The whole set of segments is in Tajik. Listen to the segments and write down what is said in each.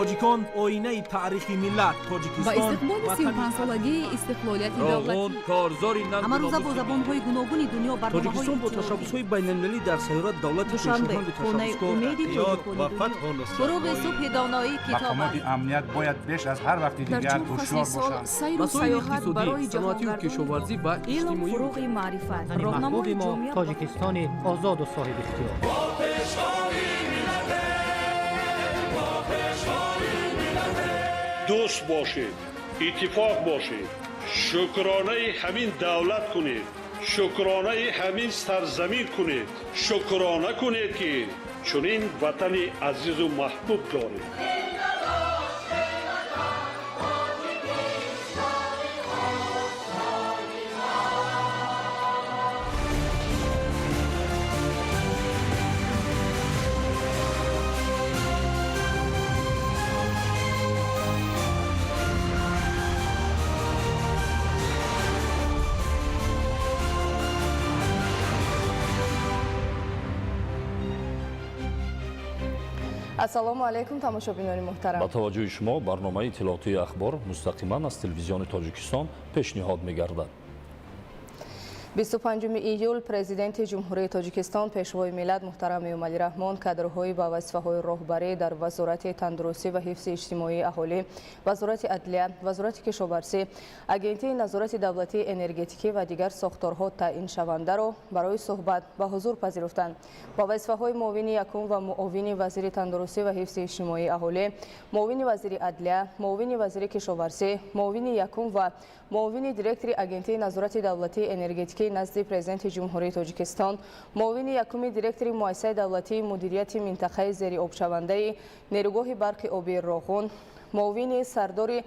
Тоҷикон оинаи таърихи миллат. Ба Тоҷикистон истиқболи ватани 35-солагии истиқлолияти Роғун давлатӣ корзори нангу Ҳамарӯза бо номуси забонҳои гуногуни дунё барномаҳои Тоҷикистон бо иттилоотӣ. ташаббусҳои байналмилалӣ дар сайёра давлати Душанбе, пешоҳанду хонаи ташаббускор. умеди Ёд тоҷикони ва дунё. фатҳу нусратҳои Фуруғи субҳи доноӣ китоб Мақомоти аст. амният бояд беш аз ҳар вақти дар дигар чор фасли ҳушёр сол бошанд. сайру Масоили саёҳат иқтисодӣ, барои саноатию ҷаҳонгардони кишоварзӣ ва Илм иҷтимоию фуруғи маърифат, Ватани роҳнамои маҳбуби мо ҷомеа ба Тоҷикистони озоду соҳибихтиёр. Дӯст бошед, иттифоқ бошед, шукронаи ҳамин давлат кунед, шукронаи ҳамин сарзамин кунед, шукрона кунед, ки чунин ватани азизу маҳбуб доред. Ассалому алайкум, тамошобинони муҳтарам. Ба таваҷҷӯҳи шумо барномаи иттилоотии «Ахбор» мустақиман аз Телевизиони Тоҷикистон пешниҳод мегардад. 25 июл Президенти Ҷумҳурии Тоҷикистон, Пешвои миллат муҳтарам Эмомалӣ Раҳмон кадрҳои ба вазифаҳои роҳбарӣ дар Вазорати тандурустӣ ва ҳифзи иҷтимоии аҳолӣ, Вазорати адлия, Вазорати кишоварзӣ, Агентии назорати давлатии энергетикӣ ва дигар сохторҳо таъиншавандаро барои суҳбат ба ҳузур пазируфтанд. Ба вазифаҳои муовини якум ва муовини вазири тандурустӣ ва ҳифзи иҷтимоии аҳолӣ, муовини вазири адлия, муовини вазири кишоварзӣ, муовини якум ва муовини директори Агентии назорати давлатии энергетикӣ назди Президенти Ҷумҳурии Тоҷикистон, муовини якуми директори Муассисаи давлатии мудирияти минтақаи зериобшавандаи нерӯгоҳи барқи обии Роғун, муовини сардори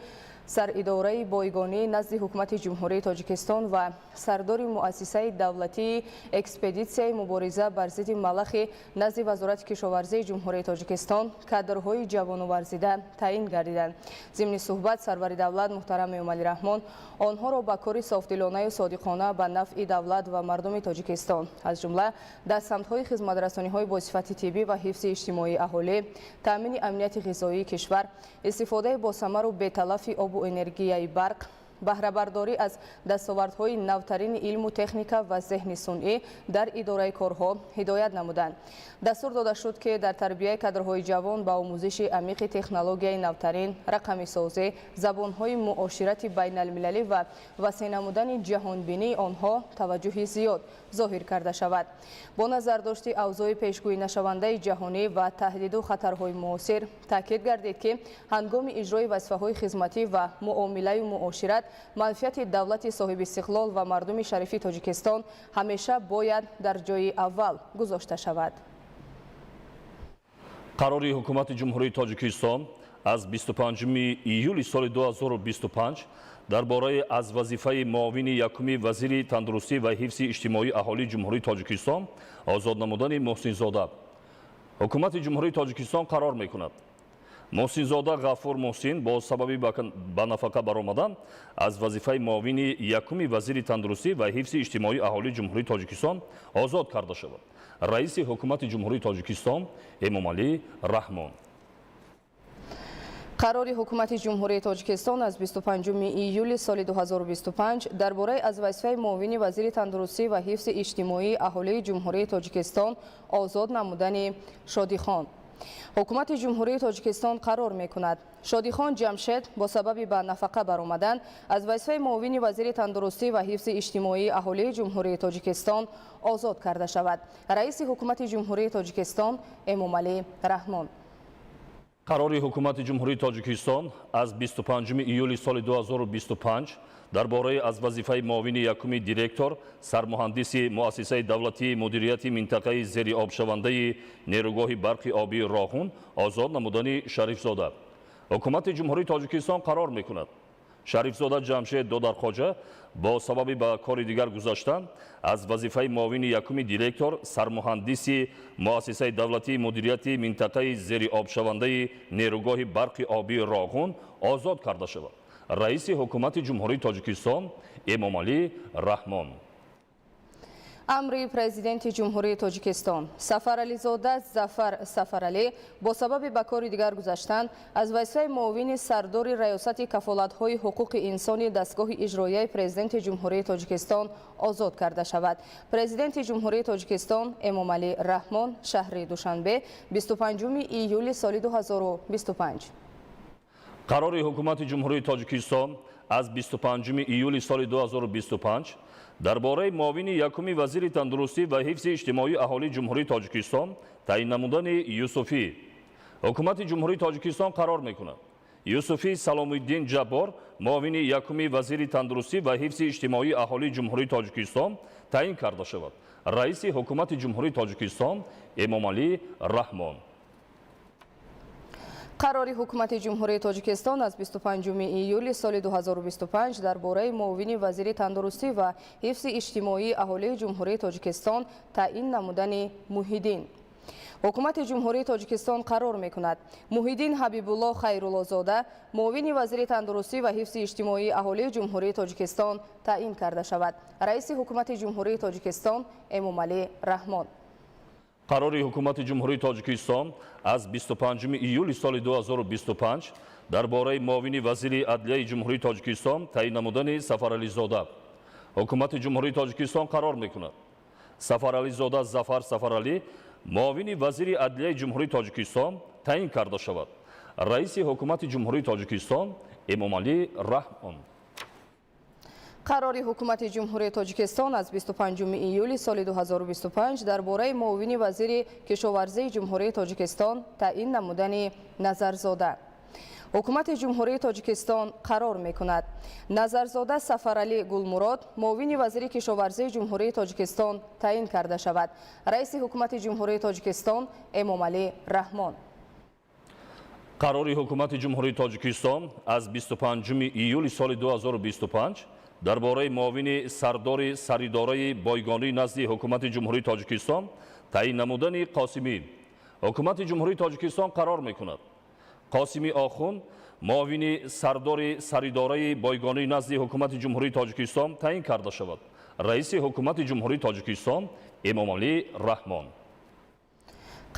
саридораи бойгонӣ назди Ҳукумати Ҷумҳурии Тоҷикистон ва сардори Муассисаи давлатии экспедитсияи мубориза бар зидди малахи назди Вазорати кишоварзии Ҷумҳурии Тоҷикистон кадрҳои ҷавону варзида таъин гардиданд. Зимни суҳбат сарвари давлат муҳтарам Эмомалӣ Раҳмон онҳоро ба кори софдилонаю содиқона ба нафъи давлат ва мардуми Тоҷикистон, аз ҷумла дар самтҳои хизматрасониҳои босифати тиббӣ ва ҳифзи иҷтимоии аҳолӣ, таъмини амнияти ғизоии кишвар, истифодаи босамару беталафи обу энергияи барқ, баҳрабардорӣ аз дастовардҳои навтарини илму техника ва зеҳни сунъӣ дар идораи корҳо ҳидоят намуданд. Дастур дода шуд, ки дар тарбияи кадрҳои ҷавон ба омӯзиши амиқи технологияи навтарин, рақамисозӣ, забонҳои муоширати байналмилалӣ ва васеъ намудани ҷаҳонбинии онҳо таваҷҷӯҳи зиёд зоҳир карда шавад. Бо назардошти авзои пешгӯӣнашавандаи ҷаҳонӣ ва таҳдиду хатарҳои муосир таъкид гардид, ки ҳангоми иҷрои вазифаҳои хизматӣ ва муомилаю муошират манфиати давлати соҳибистиқлол ва мардуми шарифи Тоҷикистон ҳамеша бояд дар ҷои аввал гузошта шавад. Қарори Ҳукумати Ҷумҳурии Тоҷикистон аз 25 июли соли 2025 дар бораи аз вазифаи муовини якуми вазири тандурустӣ ва ҳифзи иҷтимоии аҳолии Ҷумҳурии Тоҷикистон озод намудани Муҳсинзода. Ҳукумати Ҷумҳурии Тоҷикистон қарор мекунад: Муҳсинзода Ғафур Муҳсин бо сабаби ба нафақа баромадан аз вазифаи муовини якуми вазири тандурустӣ ва ҳифзи иҷтимоии аҳолии Ҷумҳурии Тоҷикистон озод карда шавад. Раиси Ҳукумати Ҷумҳурии Тоҷикистон Эмомалӣ Раҳмон. Қарори Ҳукумати Ҷумҳурии Тоҷикистон аз 25 июли соли 2025 дар бораи аз вазифаи муовини вазири тандурустӣ ва ҳифзи иҷтимоии аҳолии Ҷумҳурии Тоҷикистон озод намудани Шодихон. Ҳукумати Ҷумҳурии Тоҷикистон қарор мекунад: Шодихон Ҷамшед бо сабаби ба нафақа баромадан аз вазифаи муовини вазири тандурустӣ ва ҳифзи иҷтимоии аҳолии Ҷумҳурии Тоҷикистон озод карда шавад. Раиси Ҳукумати Ҷумҳурии Тоҷикистон Эмомалӣ Раҳмон. Қарори Ҳукумати Ҷумҳурии Тоҷикистон аз 25 июли соли 2025 дар бораи аз вазифаи муовини якуми директор, сармуҳандиси Муассисаи давлатии мудирияти минтақаи зериобшавандаи нерӯгоҳи барқи обии Роғун озод намудани Шарифзода. Ҳукумати Ҷумҳурии Тоҷикистон қарор мекунад: Шарифзода Ҷамшед Додархоҷа бо сабаби ба кори дигар гузаштан аз вазифаи муовини якуми директор, сармуҳандиси Муассисаи давлатии мудирияти минтақаи зериобшавандаи нерӯгоҳи барқи обии Роғун озод карда шавад. Раиси Ҳукумати Ҷумҳурии Тоҷикистон Эмомалӣ Раҳмон. Амри Президенти Ҷумҳурии Тоҷикистон: Сафарализода Зафар Сафаралӣ бо сабаби ба кори дигар гузаштан аз вазифаи муовини сардори Раёсати кафолатҳои ҳуқуқи инсони дастгоҳи иҷроияи Президенти Ҷумҳурии Тоҷикистон озод карда шавад. Президенти Ҷумҳурии Тоҷикистон Эмомалӣ Раҳмон, шаҳри Душанбе, 25 июли соли 2025. Қарори Ҳукумати Ҷумҳурии Тоҷикистон аз 25 июли соли 2025 дар бораи муовини якуми вазири тандурустӣ ва ҳифзи иҷтимоии аҳолии Ҷумҳурии Тоҷикистон таъин намудани Юсуфӣ. Ҳукумати Ҷумҳурии Тоҷикистон қарор мекунад: Юсуфӣ Саломиддин Ҷаббор муовини якуми вазири тандурустӣ ва ҳифзи иҷтимоии аҳолии Ҷумҳурии Тоҷикистон таъин карда шавад. Раиси Ҳукумати Ҷумҳурии Тоҷикистон Эмомалӣ Раҳмон. Қарори Ҳукумати Ҷумҳурии Тоҷикистон аз 25 июли соли 2025 дар бораи муовини вазири тандурустӣ ва ҳифзи иҷтимоии аҳолии Ҷумҳурии Тоҷикистон таъин намудани Муҳиддин. Ҳукумати Ҷумҳурии Тоҷикистон қарор мекунад: Муҳиддин Ҳабибулло Хайруллозода муовини вазири тандурустӣ ва ҳифзи иҷтимоии аҳолии Ҷумҳурии Тоҷикистон таъин карда шавад. Раиси Ҳукумати Ҷумҳурии Тоҷикистон Эмомалӣ Раҳмон. Қарори Ҳукумати Ҷумҳурии Тоҷикистон аз 25 июли соли 2025 дар бораи муовини вазири адлияи Ҷумҳурии Тоҷикистон таъин намудани Сафарализода. Ҳукумати Ҷумҳурии Тоҷикистон қарор мекунад: Сафарализода Зафар Сафаралӣ муовини вазири адлияи Ҷумҳурии Тоҷикистон таъин карда шавад. Раиси Ҳукумати Ҷумҳурии Тоҷикистон Эмомалӣ Раҳмон. Қарори Ҳукумати Ҷумҳурии Тоҷикистон аз 25 июли соли 2025 дар бораи муовини вазири кишоварзии Ҷумҳурии Тоҷикистон таъин намудани Назарзода. Ҳукумати Ҷумҳурии Тоҷикистон қарор мекунад: Назарзода Сафаралӣ Гулмурод муовини вазири кишоварзии Ҷумҳурии Тоҷикистон таъин карда шавад. Раиси Ҳукумати Ҷумҳурии Тоҷикистон Эмомалӣ Раҳмон. Қарори Ҳукумати Ҷумҳурии Тоҷикистон аз 25 июли соли 2025 дар бораи муовини сардори саридораи бойгонӣ назди Ҳукумати Ҷумҳурии Тоҷикистон таъин намудани Қосимӣ. Ҳукумати Ҷумҳурии Тоҷикистон қарор мекунад: Қосими Охун муовини сардори саридораи бойгонӣ назди Ҳукумати Ҷумҳурии Тоҷикистон таъин карда шавад. Раиси Ҳукумати Ҷумҳурии Тоҷикистон Эмомалӣ Раҳмон.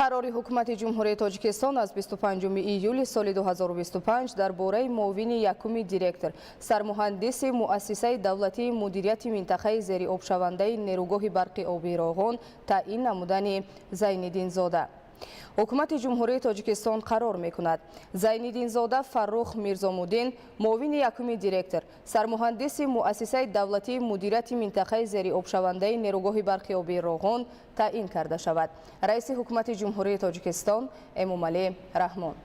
Қарори Ҳукумати Ҷумҳурии Тоҷикистон аз 25 июли соли 2025 дар бораи муовини якуми директор, сармуҳандиси Муассисаи давлатии мудирияти минтақаи зериобшавандаи нерӯгоҳи барқи обии Роғун таъин намудани Зайниддинзода. Ҳукумати Ҷумҳурии Тоҷикистон қарор мекунад: Зайниддинзода Фаррух Мирзомуддин муовини якуми директор, сармуҳандиси Муассисаи давлатии мудирияти минтақаи зериобшавандаи нерӯгоҳи барқи обии Роғун таъин карда шавад. Раиси Ҳукумати Ҷумҳурии Тоҷикистон Эмомалӣ Раҳмон.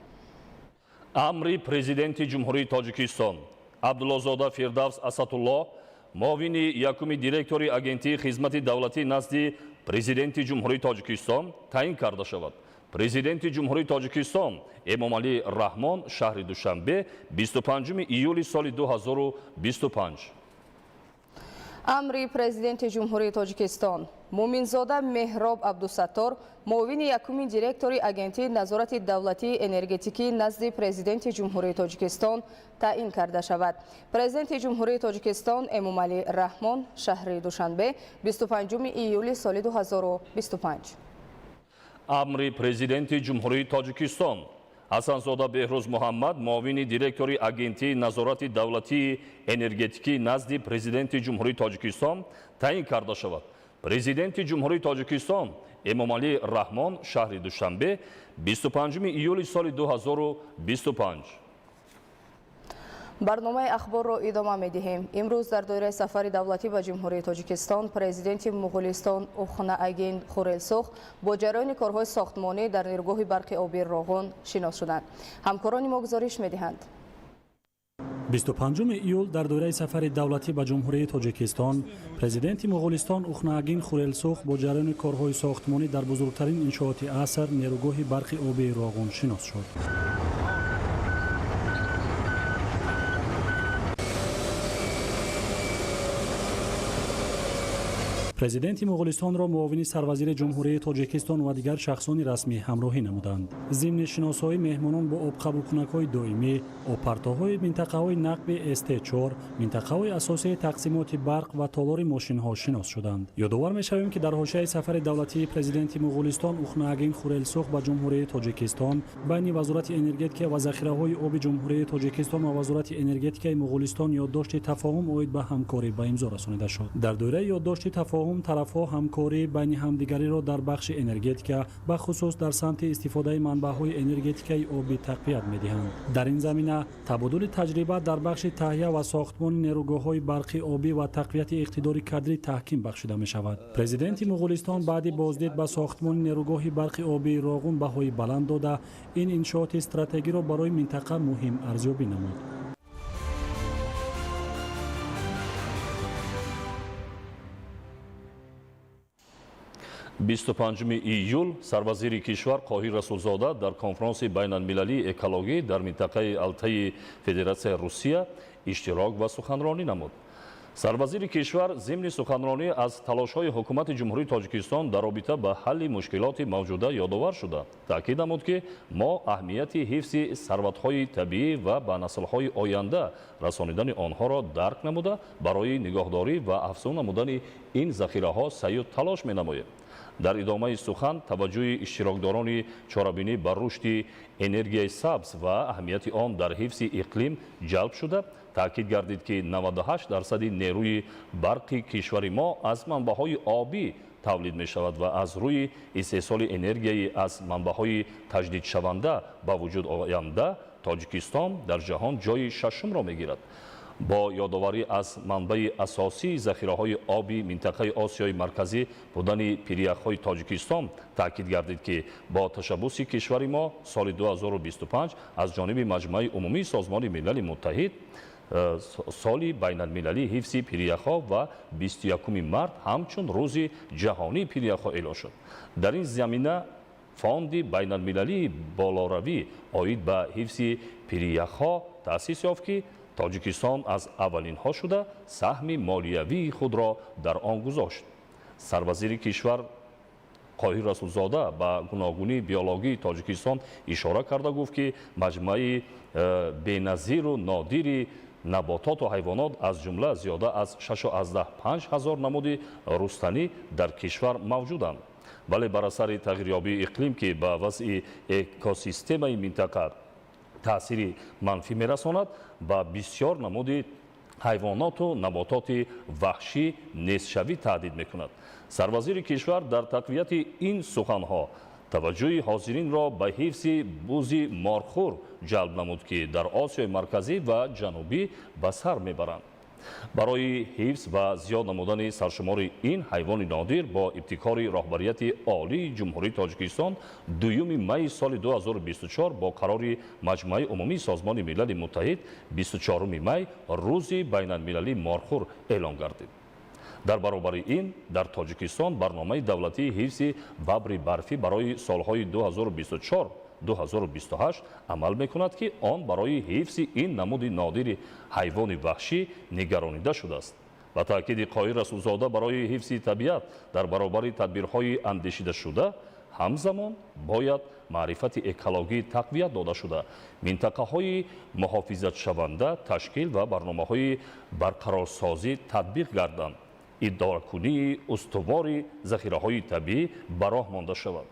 Амри Президенти Ҷумҳурии Тоҷикистон: Абдуллозода Фирдавс Асадулло муовини якуми директори Агентии хизмати давлатӣ назди Президенти Ҷумҳурии Тоҷикистон таъин карда шавад. Президенти Ҷумҳурии Тоҷикистон Эмомалӣ Раҳмон, шаҳри Душанбе, 25 июли соли 2025. Амри Президенти Ҷумҳурии Тоҷикистон: Муминзода Меҳроб Абдусаттор муовини якуми директори Агентии назорати давлатии энергетикӣ назди Президенти Ҷумҳурии Тоҷикистон таъин карда шавад. Президенти Ҷумҳурии Тоҷикистон Эмомалӣ Раҳмон, шаҳри Душанбе, 25 июли соли 2025. Амри Президенти Ҷумҳурии Тоҷикистон: Ҳасанзода Беҳрӯз Муҳаммад муовини директори Агентии назорати давлатии энергетикӣ назди Президенти Ҷумҳурии Тоҷикистон таъин карда шавад. Президенти Ҷумҳурии Тоҷикистон Эмомалӣ Раҳмон, шаҳри Душанбе, 25 июли соли 2025. Барномаи ахборро идома медиҳем. Имрӯз дар доираи сафари давлатӣ ба Ҷумҳурии Тоҷикистон президенти Муғулистон Ухнаагин Хурелсух бо ҷараёни корҳои сохтмонӣ дар нерӯгоҳи барқи обии Роғун шинос шуданд. Ҳамкорони мо гузориш медиҳанд. 25 июл дар доираи сафари давлатӣ ба Ҷумҳурии Тоҷикистон президенти Муғулистон Ухнаагин Хурелсух бо ҷараёни корҳои сохтмонӣ дар бузургтарин иншооти аср нерӯгоҳи барқи обии Роғун шинос шуд. Президенти Муғулистонро муовини сарвазири Ҷумҳурии Тоҷикистон ва дигар шахсони расмӣ ҳамроҳӣ намуданд. Зимни шиносоӣ меҳмонон бо обқабулкунакҳои доимӣ, обпартоҳои минтақаҳои нақби СТ4, минтақаҳои асосии тақсимоти барқ ва толори мошинҳо шинос шуданд. Ёдовар мешавем, ки дар ҳошияи сафари давлатии президенти Муғулистон Ухнаагин Хурелсух ба Ҷумҳурии Тоҷикистон байни Вазорати энергетика ва захираҳои оби Ҷумҳурии Тоҷикистон ва Вазорати энергетикаи Муғулистон ёддошти тафоҳум оид ба ҳамкорӣ ба имзо расонида шуд. Дар доираи ёддошти тафоҳум тарафҳо ҳамкории байни ҳамдигариро дар бахши энергетика, ба хусус дар самти истифодаи манбаъҳои энергетикаи обӣ тақвият медиҳанд. Дар ин замина табодули таҷриба дар бахши таҳия ва сохтмони нерӯгоҳҳои барқи обӣ ва тақвияти иқтидори кадрӣ таҳким бахшида мешавад. Президенти Муғулистон баъди боздид ба сохтмони нерӯгоҳи барқи обии Роғун баҳои баланд дода, ин иншооти стратегиро барои минтақа муҳим арзёбӣ намуд. Бисту панҷуми июл сарвазири кишвар Қоҳир Расулзода дар конфронси байналмилалии экологӣ дар минтақаи Алтаи Федератсияи Русия иштирок ва суханронӣ намуд. Сарвазири кишвар зимни суханронӣ аз талошҳои ҳукумати Ҷумҳурии Тоҷикистон дар робита ба ҳалли мушкилоти мавҷуда ёдовар шуда, таъкид намуд, ки мо аҳамияти ҳифзи сарватҳои табиӣ ва ба наслҳои оянда расонидани онҳоро дарк намуда, барои нигоҳдорӣ ва афзун намудани ин захираҳо саъю талош менамоем. Дар идомаи сухан таваҷҷӯҳи иштирокдорони чорабинӣ ба рушди энергияи сабз ва аҳамияти он дар ҳифзи иқлим ҷалб шуда, таъкид гардид, ки 98% нерӯи барқи кишвари мо аз манбаъҳои обӣ тавлид мешавад ва аз рӯи истеҳсоли энергияи аз манбаъҳои таҷдидшаванда ба вуҷуд оянда Тоҷикистон дар ҷаҳон ҷойи шашумро мегирад. Бо ёдоварӣ аз манбаи асосии захираҳои оби минтақаи Осиёи Марказӣ будани пиряхҳои Тоҷикистон таъкид гардид, ки бо ташаббуси кишвари мо соли 2025 аз ҷониби Маҷмӯаи Умумии Созмони Милали Муттаҳид соли байналмилалии ҳифзи пиряхҳо ва 21 март ҳамчун рӯзи ҷаҳонии пиряхҳо эълон шуд. Дар ин замина фонди байналмилалии болоравӣ оид ба ҳифзи пиряхҳо таъсис ёфт, ки Тоҷикистон аз аввалинҳо шуда саҳми молиявии худро дар он гузошт. Сарвазири кишвар Қоҳир Расулзода ба гуногунии биологии Тоҷикистон ишора карда гуфт, ки маҷмӯаи беназиру нодири набототу ҳайвонот аз ҷумла зиёда аз 6,5 ҳазор намуди рустанӣ дар кишвар мавҷуданд. Вале бар асари тағйирёбии иқлим, ки ба вазъи экосистемаи минтақа таъсири манфӣ мерасонад, ба бисёр намуди ҳайвоноту набототи ваҳшӣ нестшавӣ таҳдид мекунад. Сарвазири кишвар дар тақвияти ин суханҳо таваҷҷӯҳи ҳозиринро ба ҳифзи бузи морхӯр ҷалб намуд, ки дар Осиёи Марказӣ ва Ҷанубӣ ба сар мебаранд. Барои ҳифз ва зиёд намудани саршумори ин ҳайвони нодир бо ибтикори роҳбарияти олии Ҷумҳурии Тоҷикистон 2 майи соли 2024 бо қарори Маҷмӯаи Умумии Созмони Милали Муттаҳид 24 май рӯзи байналмилалии морхӯр эълон гардид. Дар баробари ин дар Тоҷикистон барномаи давлатии ҳифзи бабри барфӣ барои солҳои 2024-2028 амал мекунад, ки он барои ҳифзи ин намуди нодири ҳайвони ваҳшӣ нигаронида шудааст. Ба таъкиди Қоҳир Расулзода барои ҳифзи табиат дар баробари тадбирҳои андешидашуда ҳамзамон бояд маърифати экологӣ тақвият дода шуда, минтақаҳои муҳофизатшаванда ташкил ва барномаҳои барқарорсозӣ татбиқ гарданд, идоракунии устувори захираҳои табиӣ ба роҳ монда шавад.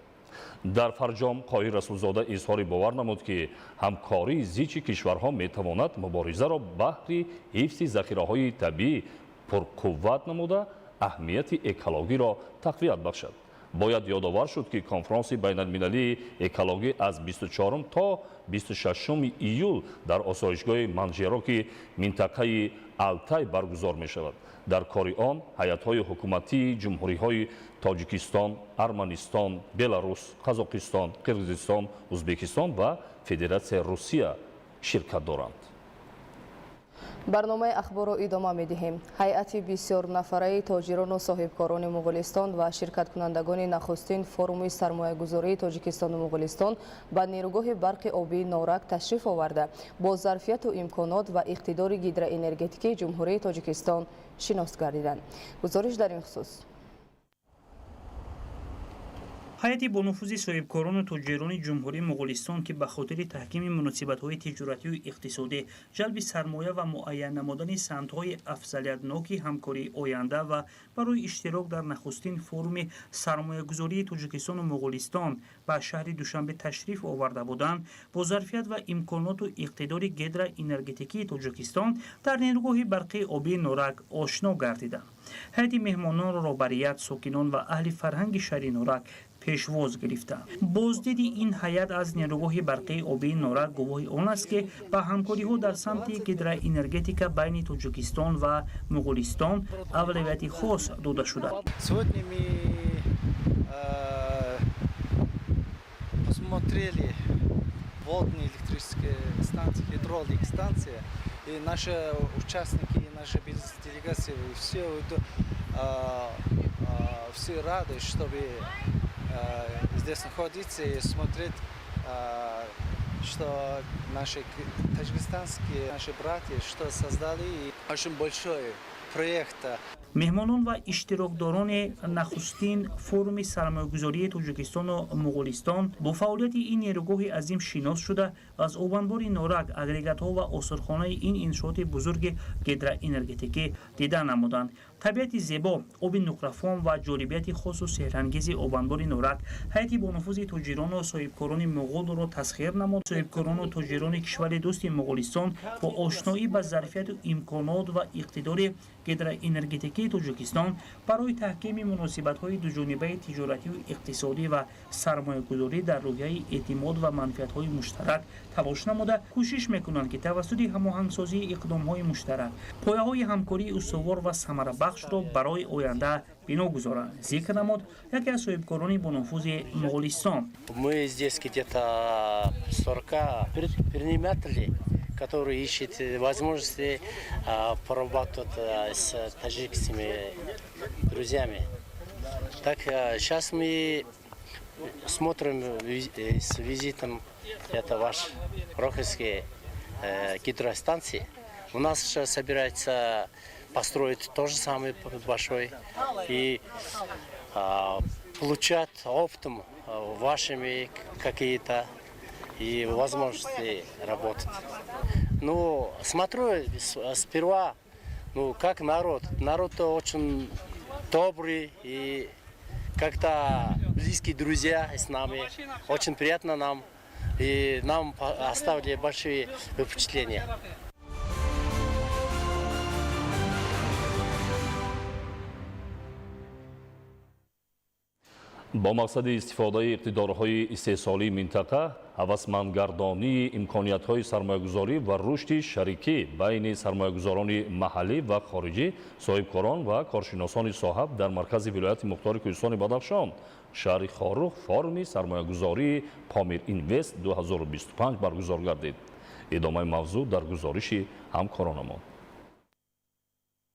Дар фарҷом Қоҳир Расулзода изҳори бовар намуд, ки ҳамкории зичи кишварҳо метавонад муборизаро баҳри ҳифзи захираҳои табиӣ пурқувват намуда, аҳамияти экологиро тақвият бахшад. Бояд ёдовар шуд, ки конфронси байналмилалии экологӣ аз 24 то 26 июл дар осоишгоҳи Манжероки минтақаи Алтай баргузор мешавад. Дар кори он ҳайатҳои ҳукуматии ҷумҳуриҳои Тоҷикистон, Арманистон, Беларус, Қазоқистон, Қирғизистон, Узбекистон ва Федератсияи Русия ширкат доранд. Барномаи ахборро идома медиҳем. Ҳайати бисёрнафараи тоҷирону соҳибкорони Муғулистон ва ширкаткунандагони нахустин форуми сармоягузории Тоҷикистону Муғулистон ба нерӯгоҳи барқи обии Норак ташриф оварда, бо зарфияту имконот ва иқтидори гидроэнергетикии Ҷумҳурии Тоҷикистон шинос гардиданд. Гузориш дар ин хусус. Ҳайати бонуфузи соҳибкорону тоҷирони Ҷумҳурии Муғулистон, ки ба хотири таҳкими муносибатҳои тиҷоратию иқтисодӣ, ҷалби сармоя ва муайян намудани самтҳои афзалиятноки ҳамкории оянда ва барои иштирок дар нахустин форуми сармоягузории Тоҷикистону Муғулистон ба шаҳри Душанбе ташриф оварда буданд, бо зарфият ва имконоту иқтидори гидроэнергетикии Тоҷикистон дар нерӯгоҳи барқии обии Норак ошно гардиданд. Ҳайати меҳмононро роҳбарият, сокинон ва аҳли фарҳанги шаҳри Норак пешвоз гирифтанд. Боздиди ин ҳайат аз нерӯгоҳи барқии обии Норак гувоҳи он аст, ки ба ҳамкориҳо дар самти гидроэнергетика байни Тоҷикистон ва Муғулистон авлавияти хос дода шуда. Сегодня мы посмотрели водные электрические станции, гидравлик станции, и наши участники, и наша бизнес-делегация, все рады, чтобы здесь находиться и смотреть, что наши таджикистанские, наши братья, что создали, и очень большой проект. Меҳмонон ва иштирокдорони нахустин форуми сармоягузории Тоҷикистону Муғулистон бо фаъолияти ин нерӯгоҳи азим шинос шуда, аз обанбори Норак, агрегатҳо ва осорхонаи ин иншооти бузурги гидроэнергетикӣ дида намуданд. Табиати зебо, оби нуқрафом ва ҷолибияти хосу сеҳрангези обанбори Норак ҳайати бонуфузи тоҷирону соҳибкорони муғулро тасхир намуд. Соҳибкорону тоҷирони кишвари дӯсти Муғулистон бо ошноӣ ба зарфияту имконот ва иқтидори гидроэнергетикии Тоҷикистон барои таҳкими муносибатҳои дуҷонибаи тиҷоратию иқтисодӣ ва сармоягузорӣ дар рӯҳияи эътимод ва манфиатҳои муштарак талош намуда, кӯшиш мекунанд, ки тавассути ҳамоҳангсозии иқдомҳои муштарак пояҳои ҳамкории устувор ва самарабахшро барои оянда бино гузоранд, зикр намуд яке аз соҳибкорони бонуфузи Муғулистон. Мы здесь где-то 40 предпринимателей, которые ищут возможности поработать с таджикскими друзьями. Так, сейчас мы смотрим с визитом, это ваш Роховский гидростанции. У нас сейчас собирается построить то же самое большой и получать оптом вашими какие-то и возможности работать. Ну, смотрю сперва, ну, как народ. Народ очень добрый и как-то близкие друзья с нами. Очень приятно нам. И нам оставили большие впечатления. Бо мақсади истифодаи иқтидорҳои истеҳсолии минтақа, ҳавасмандгардонии имкониятҳои сармоягузорӣ ва рушди шарикӣ байни сармоягузорони маҳаллӣ ва хориҷӣ, соҳибкорон ва коршиносони соҳа дар маркази вилояти мухтори Кӯҳистони Бадахшон, шаҳри Хоруғ, форуми сармоягузории Помир Инвест 2025 баргузор гардид. Идомаи мавзӯъ дар гузориши ҳамкоронамон.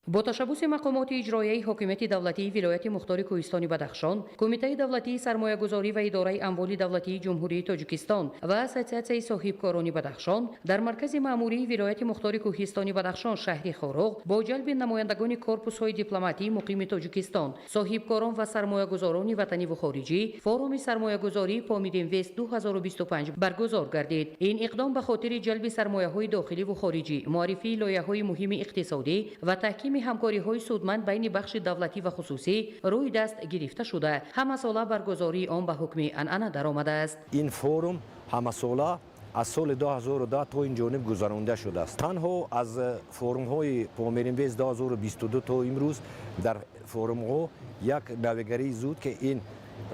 Бо ташаббуси мақомоти иҷроияи ҳокимияти давлатии вилояти мухтори Кӯҳистони Бадахшон, Кумитаи давлатии сармоягузорӣ ва идораи амволи давлатии Ҷумҳурии Тоҷикистон ва Ассотсиатсияи соҳибкорони Бадахшон дар маркази маъмурии вилояти мухтори Кӯҳистони Бадахшон, шаҳри Хоруғ, бо ҷалби намояндагони корпусҳои дипломатии муқими Тоҷикистон, соҳибкорон ва сармоягузорони ватаниву хориҷӣ форуми сармоягузории Помир Инвест 2025 баргузор гардид. Ин иқдом ба хотири ҷалби сармояҳои дохиливу хориҷӣ, муаррифии лоиҳаҳои муҳими иқтисодӣ ва таҳкими ҳамкориҳои судманд байни бахши давлатӣ ва хусусӣ рӯи даст гирифта шуда, ҳамасола баргузории он ба ҳукми анъана даромадааст. Ин форум ҳамасола аз соли 2010 то ин ҷониб гузаронда шудааст. Танҳо аз форумҳои Помир Инвест 2022 то имрӯз дар форумҳо як навигарии зуд, ки ин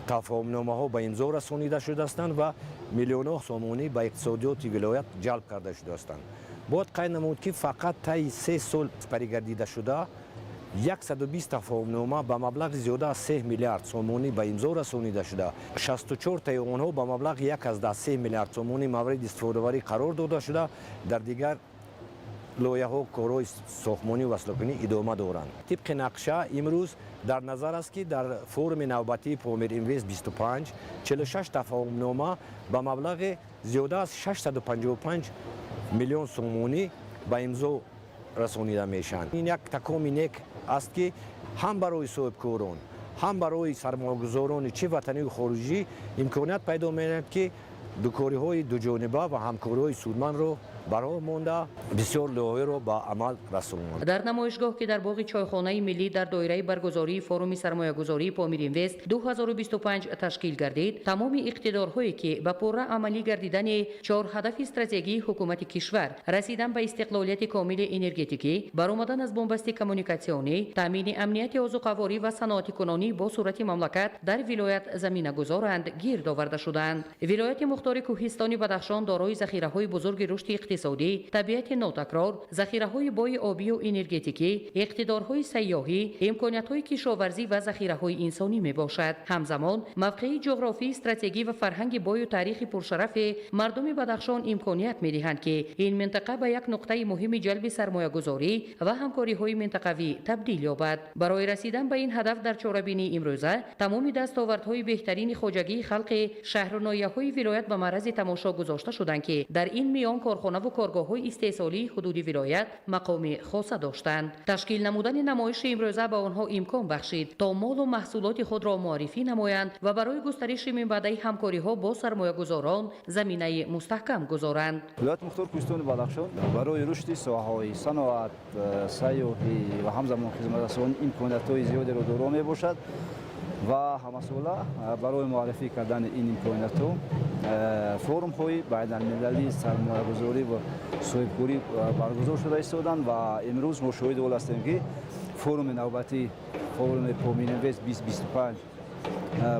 тафоҳумномаҳо ба имзо расонида шудаастанд ва миллионҳо сомонӣ ба иқтисодиёти вилоят ҷалб карда шудаастанд. Бояд қайд намуд, ки фақат таи 3 сол сипаригардида шуда 120 тафоҳумнома ба маблағи зиёда аз 3 миллиард сомонӣ ба имзо расонида шуда, 64таи онҳо ба маблағи 1,3 миллиард сомонӣ мавриди истифодабарӣ қарор дода шуда, дар дигар лоиҳаҳо корҳои сохтмонию васлакунӣ идома доранд. Тибқи нақша, имрӯз дар назар аст, ки дар форуми навбатии Помир Инвест 25 46 тафоҳумнома ба маблағи зиёда аз 655 миллион сомонӣ ба имзо расонида мешаванд. Ин як такоми нек аст, ки ҳам барои соҳибкорон, Ҳам барои сармоягузорони чи ватанию хориҷӣ имконият пайдо меояд, ки дукориҳои дуҷониба ва ҳамкориҳои судмандро ба роҳ монда, бисёр лоиҳаро ба амал расонанд. Дар намоишгоҳ, ки дар боғи чойхонаи миллӣ дар доираи баргузории форуми сармоягузории Помиринвест 2025 ташкил гардид, тамоми иқтидорҳое, ки ба пурра амалӣ гардидани чор ҳадафи стратегии ҳукумати кишвар, расидан ба истиқлолияти комили энергетикӣ, баромадан аз бунбасти коммуникатсионӣ, таъмини амнияти озуқаворӣ ва саноатикунонӣ бо суръати мамлакат дар вилоят замина гузоранд, гирд оварда шуданд. Вилояти мухтори Кӯҳистони Бадахшон дорои захираҳои бузурги рушди иқтисодӣ, табиати нотакрор, захираҳои бои обию энергетикӣ, иқтидорҳои сайёҳӣ, имкониятҳои кишоварзӣ ва захираҳои инсонӣ мебошад. Ҳамзамон мавқеи ҷуғрофии стратегӣ ва фарҳанги бою таърихи пуршарафи мардуми Бадахшон имконият медиҳанд, ки ин минтақа ба як нуқтаи муҳими ҷалби сармоягузорӣ ва ҳамкориҳои минтақавӣ табдил ёбад. Барои расидан ба ин ҳадаф дар чорабинии имрӯза тамоми дастовардҳои беҳтарини хоҷагии халқи шаҳру ноҳияҳои вилоят ба маърази тамошо гузошта шуданд, ки дар ин миён корхонаву коргоҳҳои истеҳсолии ҳудуди вилоят мақоми хоса доштанд. Ташкил намудани намоиши имрӯза ба онҳо имкон бахшид, то молу маҳсулоти худро муаррифӣ намоянд ва барои густариши минбаъдаи ҳамкориҳо бо сармоягузорон заминаи мустаҳкам гузоранд. Вилояти мухтор Кӯҳистони Бадахшон барои рушди соҳаҳои саноат, сайёҳӣ ва ҳамзамон хизматрасонӣ имкониятҳои зиёдеро доро мебошад ва ҳамасола барои муаррифӣ кардани ин имкониятҳо форумҳои байналмилалии сармоягузорӣ ва соҳибкорӣ баргузор шуда истоданд ва имрӯз мо шоҳиди он ҳастем, ки форуми навбатӣ, форуми Помиринвест 2025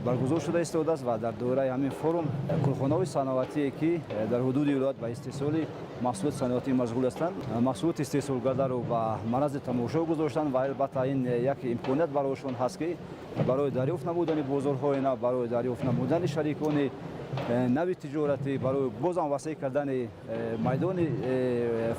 баргузор шуда истодааст ва дар доираи ҳамин форум корхонаҳои саноатие, ки дар ҳудуди вилоят ба истеҳсоли маҳсулоти саноатӣ машғул ҳастанд, маҳсулоти истеҳсолгардаро ба маърази тамошо гузоштанд ва албатта ин як имконият барояшон ҳаст, ки барои дарёфт намудани бозорҳои нав, барои дарёфт намудани шарикони нави тиҷоратӣ, барои бозам васеъ кардани майдони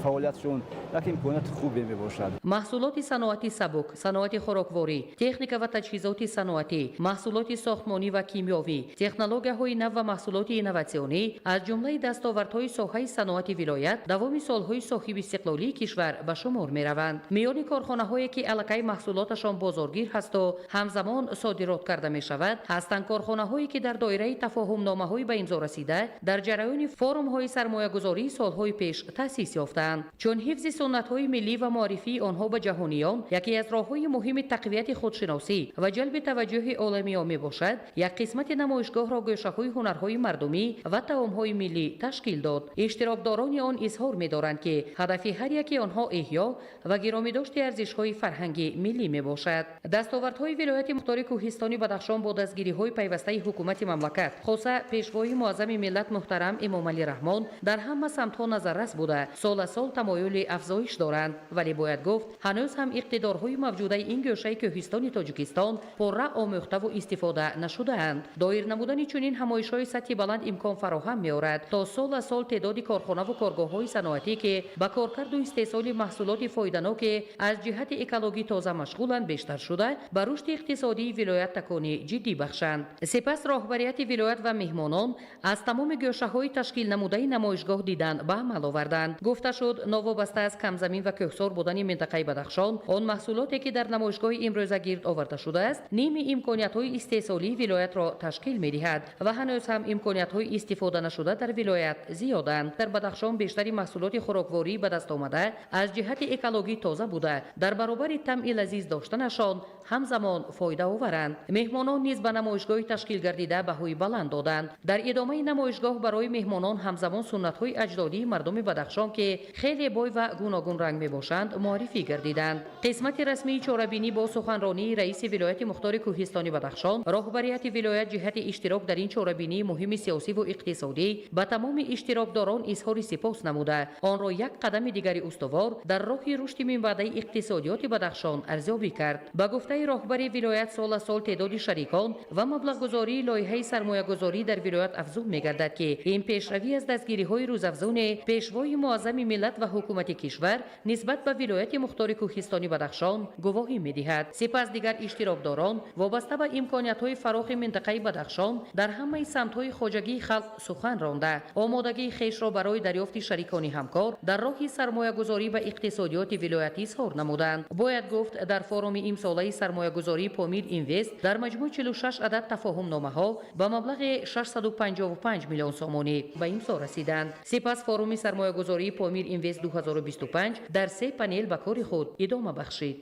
фаъолиятшон як имконияти хубе мебошад. Маҳсулоти саноати сабук, саноати хӯрокворӣ, техника ва таҷҳизоти саноатӣ, маҳсулоти сохтмонӣ ва кимиёвӣ, технологияҳои нав ва маҳсулоти инноватсионӣ аз ҷумлаи дастовардҳои соҳаи саноати вилоят давоми солҳои соҳибистиқлолии кишвар ба шумор мераванд. Миёни корхонаҳое, ки аллакай маҳсулоташон бозоргир ҳасту ҳамзамон содирот карда мешавад, ҳастанд корхонаҳое, ки дар доираи тафоҳумномаҳои ба имзо расида дар ҷараёни форумҳои сармоягузории солҳои пеш таъсис ёфтаанд. Чун ҳифзи суннатҳои миллӣ ва муаррифии онҳо ба ҷаҳониён яке аз роҳҳои муҳими тақвияти худшиносӣ ва ҷалби таваҷҷӯҳи оламиён мебошад, як қисмати намоишгоҳро гӯшаҳои ҳунарҳои мардумӣ ва таомҳои миллӣ ташкил дод. Иштирокдорони он изҳор медоранд, ки ҳадафи ҳар яки онҳо эҳё ва гиромидошти арзишҳои фарҳанги миллӣ мебошад. Дастовардҳои вилояти мухтори Кӯҳистони Бадахшон бо дастгириҳои пайвастаи ҳукумати мамлакат, хоса пешвои муаззами миллат муҳтарам Эмомалӣ Раҳмон, дар ҳама самтҳо назаррас буда, сол аз сол тамоюли афзоиш доранд. Вале бояд гуфт, ҳанӯз ҳам иқтидорҳои мавҷудаи ин гӯшаи кӯҳистони Тоҷикистон пурра омӯхтаву истифода нашудаанд. Доир намудани чунин ҳамоишҳои сатҳи баланд имкон фароҳам меорад, то сол аз сол теъдоди корхонаву коргоҳҳои саноатӣ, ки ба коркарду истеҳсоли маҳсулоти фоиданоке аз ҷиҳати экологӣ тоза машғуланд, бештар шуда, ба рушди иқтисодии вилоят такони ҷиддӣ бахшанд. Сипас роҳбарияти вилоят ва меҳмонон аз тамоми гӯшаҳои ташкил намудаи намоишгоҳ дидан ба амал оварданд. Гуфта шуд, новобаста аз камзамин ва кӯҳсор будани минтақаи Бадахшон, он маҳсулоте, ки дар намоишгоҳи имрӯза гирд оварда шудааст, ними имкониятҳои истеҳсолии вилоятро ташкил медиҳад ва ҳанӯз ҳам имкониятҳои истифода нашуда дар вилоят зиёданд. Дар Бадахшон бештари маҳсулоти хӯрокворӣ ба даст омада аз ҷиҳати экологӣ тоза буда, дар баробари тамъи лазиз доштанашон ҳамзамон фоидаоваранд. Меҳмонон низ ба намоишгоҳи ташкил гардида баҳои баланд доданд. Дар идомаи намоишгоҳ барои меҳмонон ҳамзамон суннатҳои аҷдодии мардуми Бадахшон, ки хеле бой ва гуногунранг мебошанд, муаррифӣ гардиданд. Қисмати расмии чорабинӣ бо суханронии раиси вилояти мухтори Кӯҳистони Бадахшон, роҳбарияти вилоят ҷиҳати иштирок дар ин чорабинии муҳими сиёсиву иқтисодӣ ба тамоми иштирокдорон изҳори сипос намуда, онро як қадами дигари устувор дар роҳи рушди минбаъдаи иқтисодиёти Бадахшон арзёбӣ кард. Ба гуфтаи роҳбари вилоят, сол аз сол теъдоди шарикон ва маблағгузории лоиҳаи сармоягузорӣ дар вилоят афзун мегардад, ки ин пешравӣ аз дастгириҳои рӯзафзуни пешвои муаззами миллат ва ҳукумати кишвар нисбат ба вилояти мухтори Кӯҳистони Бадахшон гувоҳӣ медиҳад. Сипас дигар иштирокдорон вобаста ба имкониятҳои фарохи минтақаи Бадахшон дар ҳамаи самтҳои хоҷагии халқ сухан ронда, омодагии хешро барои дарёфти шарикони ҳамкор дар роҳи сармоягузорӣ ба иқтисодиёти вилоят изҳор намуданд. Бояд гуфт, дар форуми имсолаи сармоягузории Помир Инвест дар маҷмӯъ 46 адад тафоҳумномаҳо ба маблағи 655 миллион сомонӣ ба имзо расиданд. Сипас форуми сармоягузории Помир Инвест 2025 дар се панел ба кори худ идома бахшид.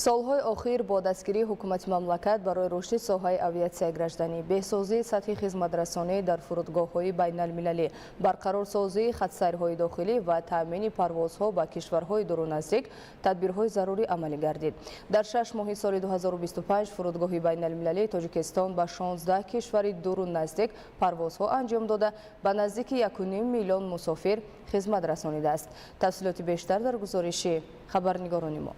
Солҳои охир бо дастгирии ҳукумати мамлакат барои рушди соҳаи авиатсияи гражданӣ, беҳсозии сатҳи хизматрасонӣ дар фурудгоҳҳои байналмилалӣ, барқарорсозии хатсайрҳои дохилӣ ва таъмини парвозҳо ба кишварҳои дуру наздик тадбирҳои зарурӣ амалӣ гардид. Дар 6 моҳи соли 2025 фурудгоҳи байналмилалии Тоҷикистон ба 16 кишвари дуру наздик парвозҳо анҷом дода, ба наздики 1,5 миллион мусофир хизмат расонидааст. Тафсилоти бештар дар гузориши хабарнигорони мо.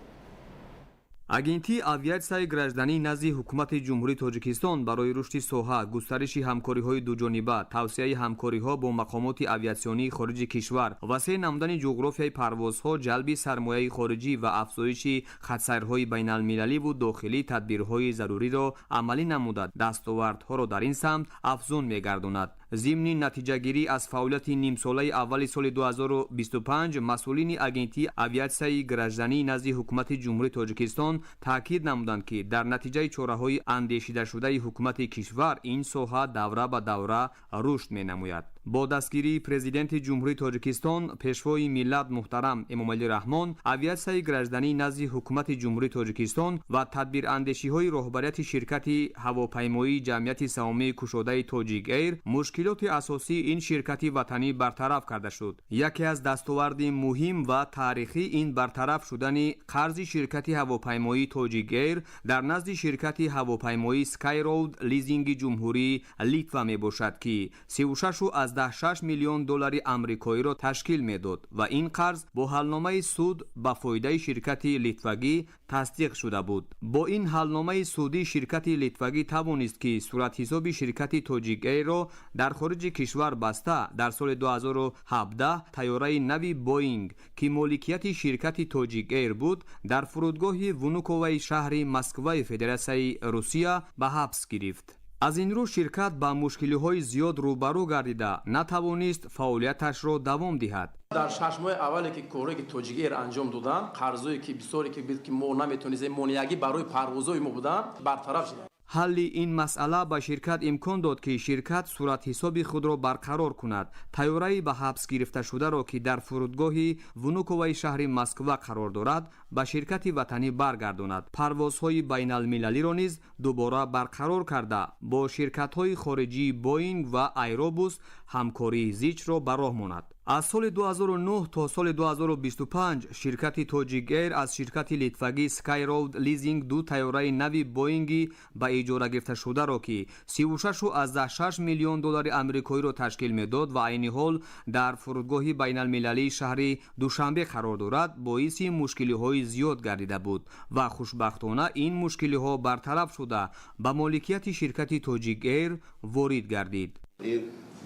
Агентии авиатсияи гражданӣ назди ҳукумати Ҷумҳурии Тоҷикистон барои рушди соҳа, густариши ҳамкориҳои дуҷониба, тавсияи ҳамкориҳо бо мақомоти авиатсионии хориҷи кишвар, васеъ намудани ҷуғрофияи парвозҳо, ҷалби сармояи хориҷӣ ва афзоиши хатсайрҳои байналмилаливу дохилӣ тадбирҳои заруриро амалӣ намуда, дастовардҳоро дар ин самт афзун мегардонад. Зимни натиҷагирӣ аз фаъолияти нимсолаи аввали соли 2025 масъулини агентии авиатсияи гражданӣ назди ҳукумати Ҷумҳурии Тоҷикистон таъкид намуданд, ки дар натиҷаи чораҳои андешидашудаи ҳукумати кишвар ин соҳа давра ба давра рушд менамояд. Бо дастгирии Президенти Ҷумҳурии Тоҷикистон, Пешвои миллат муҳтарам Эмомалӣ Раҳмон, авиатсияи гражданӣ назди ҳукумати Ҷумҳурии Тоҷикистон ва тадбирандешиҳои роҳбарияти ширкати ҳавопаймоии ҷамъияти саҳомии кушодаи Тоҷик Эйр мушкилоти асосии ин ширкати ватанӣ бартараф карда шуд. Яке аз дастоварди муҳим ва таърихӣ ин бартараф шудани қарзи ширкати ҳавопаймоии Тоҷик Эйр дар назди ширкати ҳавопаймоии Skyroad лизинги Ҷумҳурии Литва мебошад, ки 36,6 миллион доллари амрикоиро ташкил медод ва ин қарз бо ҳалномаи суд ба фоидаи ширкати литвагӣ тасдиқ шуда буд. Бо ин ҳалномаи судӣ ширкати литвагӣ тавонист, ки суратҳисоби ширкати Тоҷик Эйрро дар хориҷи кишвар баста, дар соли 2017 тайёраи нави Боинг, ки моликияти ширкати Тоҷик Эйр буд, дар фурудгоҳи Внуковаи шаҳри Москваи Федератсияи Русия ба ҳабс гирифт. Аз ин рӯ ширкат ба мушкилиҳои зиёд рӯбарӯ гардида, натавонист фаъолияташро давом диҳад. Дар 6 моҳи аввале ки корҳое ки Тоҷик Эйр анҷом доданд, қарзое ки бисёре ки буд, ки мо наметонистем, монеагӣ барои парвозҳои мо буданд, бартараф шуданд. Ҳалли ин масъала ба ширкат имкон дод, ки ширкат суратҳисоби худро барқарор кунад. Тайёраи ба ҳабс гирифташударо, ки дар фурудгоҳи Внуковаи шаҳри Москва қарор дорад, ба ширкати ватанӣ баргардонад. Парвозҳои байналмилалиро низ дубора барқарор карда, бо ширкатҳои хориҷии Боинг ва Айробус ҳамкории зичро ба роҳ монад. Аз соли 2009 то соли 2025 ширкати Тоҷик Эйр аз ширкати литвагӣ Skyroad Leasing ду тайёраи нави Боинги ба иҷора гирифташударо, ки 36,6 миллион доллари амрикоиро ташкил медод ва айни ҳол дар фурудгоҳи байналмилалии шаҳри Душанбе қарор дорад, боиси мушкилиҳои зиёд гардида буд ва хушбахтона ин мушкилиҳо бартараф шуда, ба моликияти ширкати Тоҷик Эйр ворид гардид.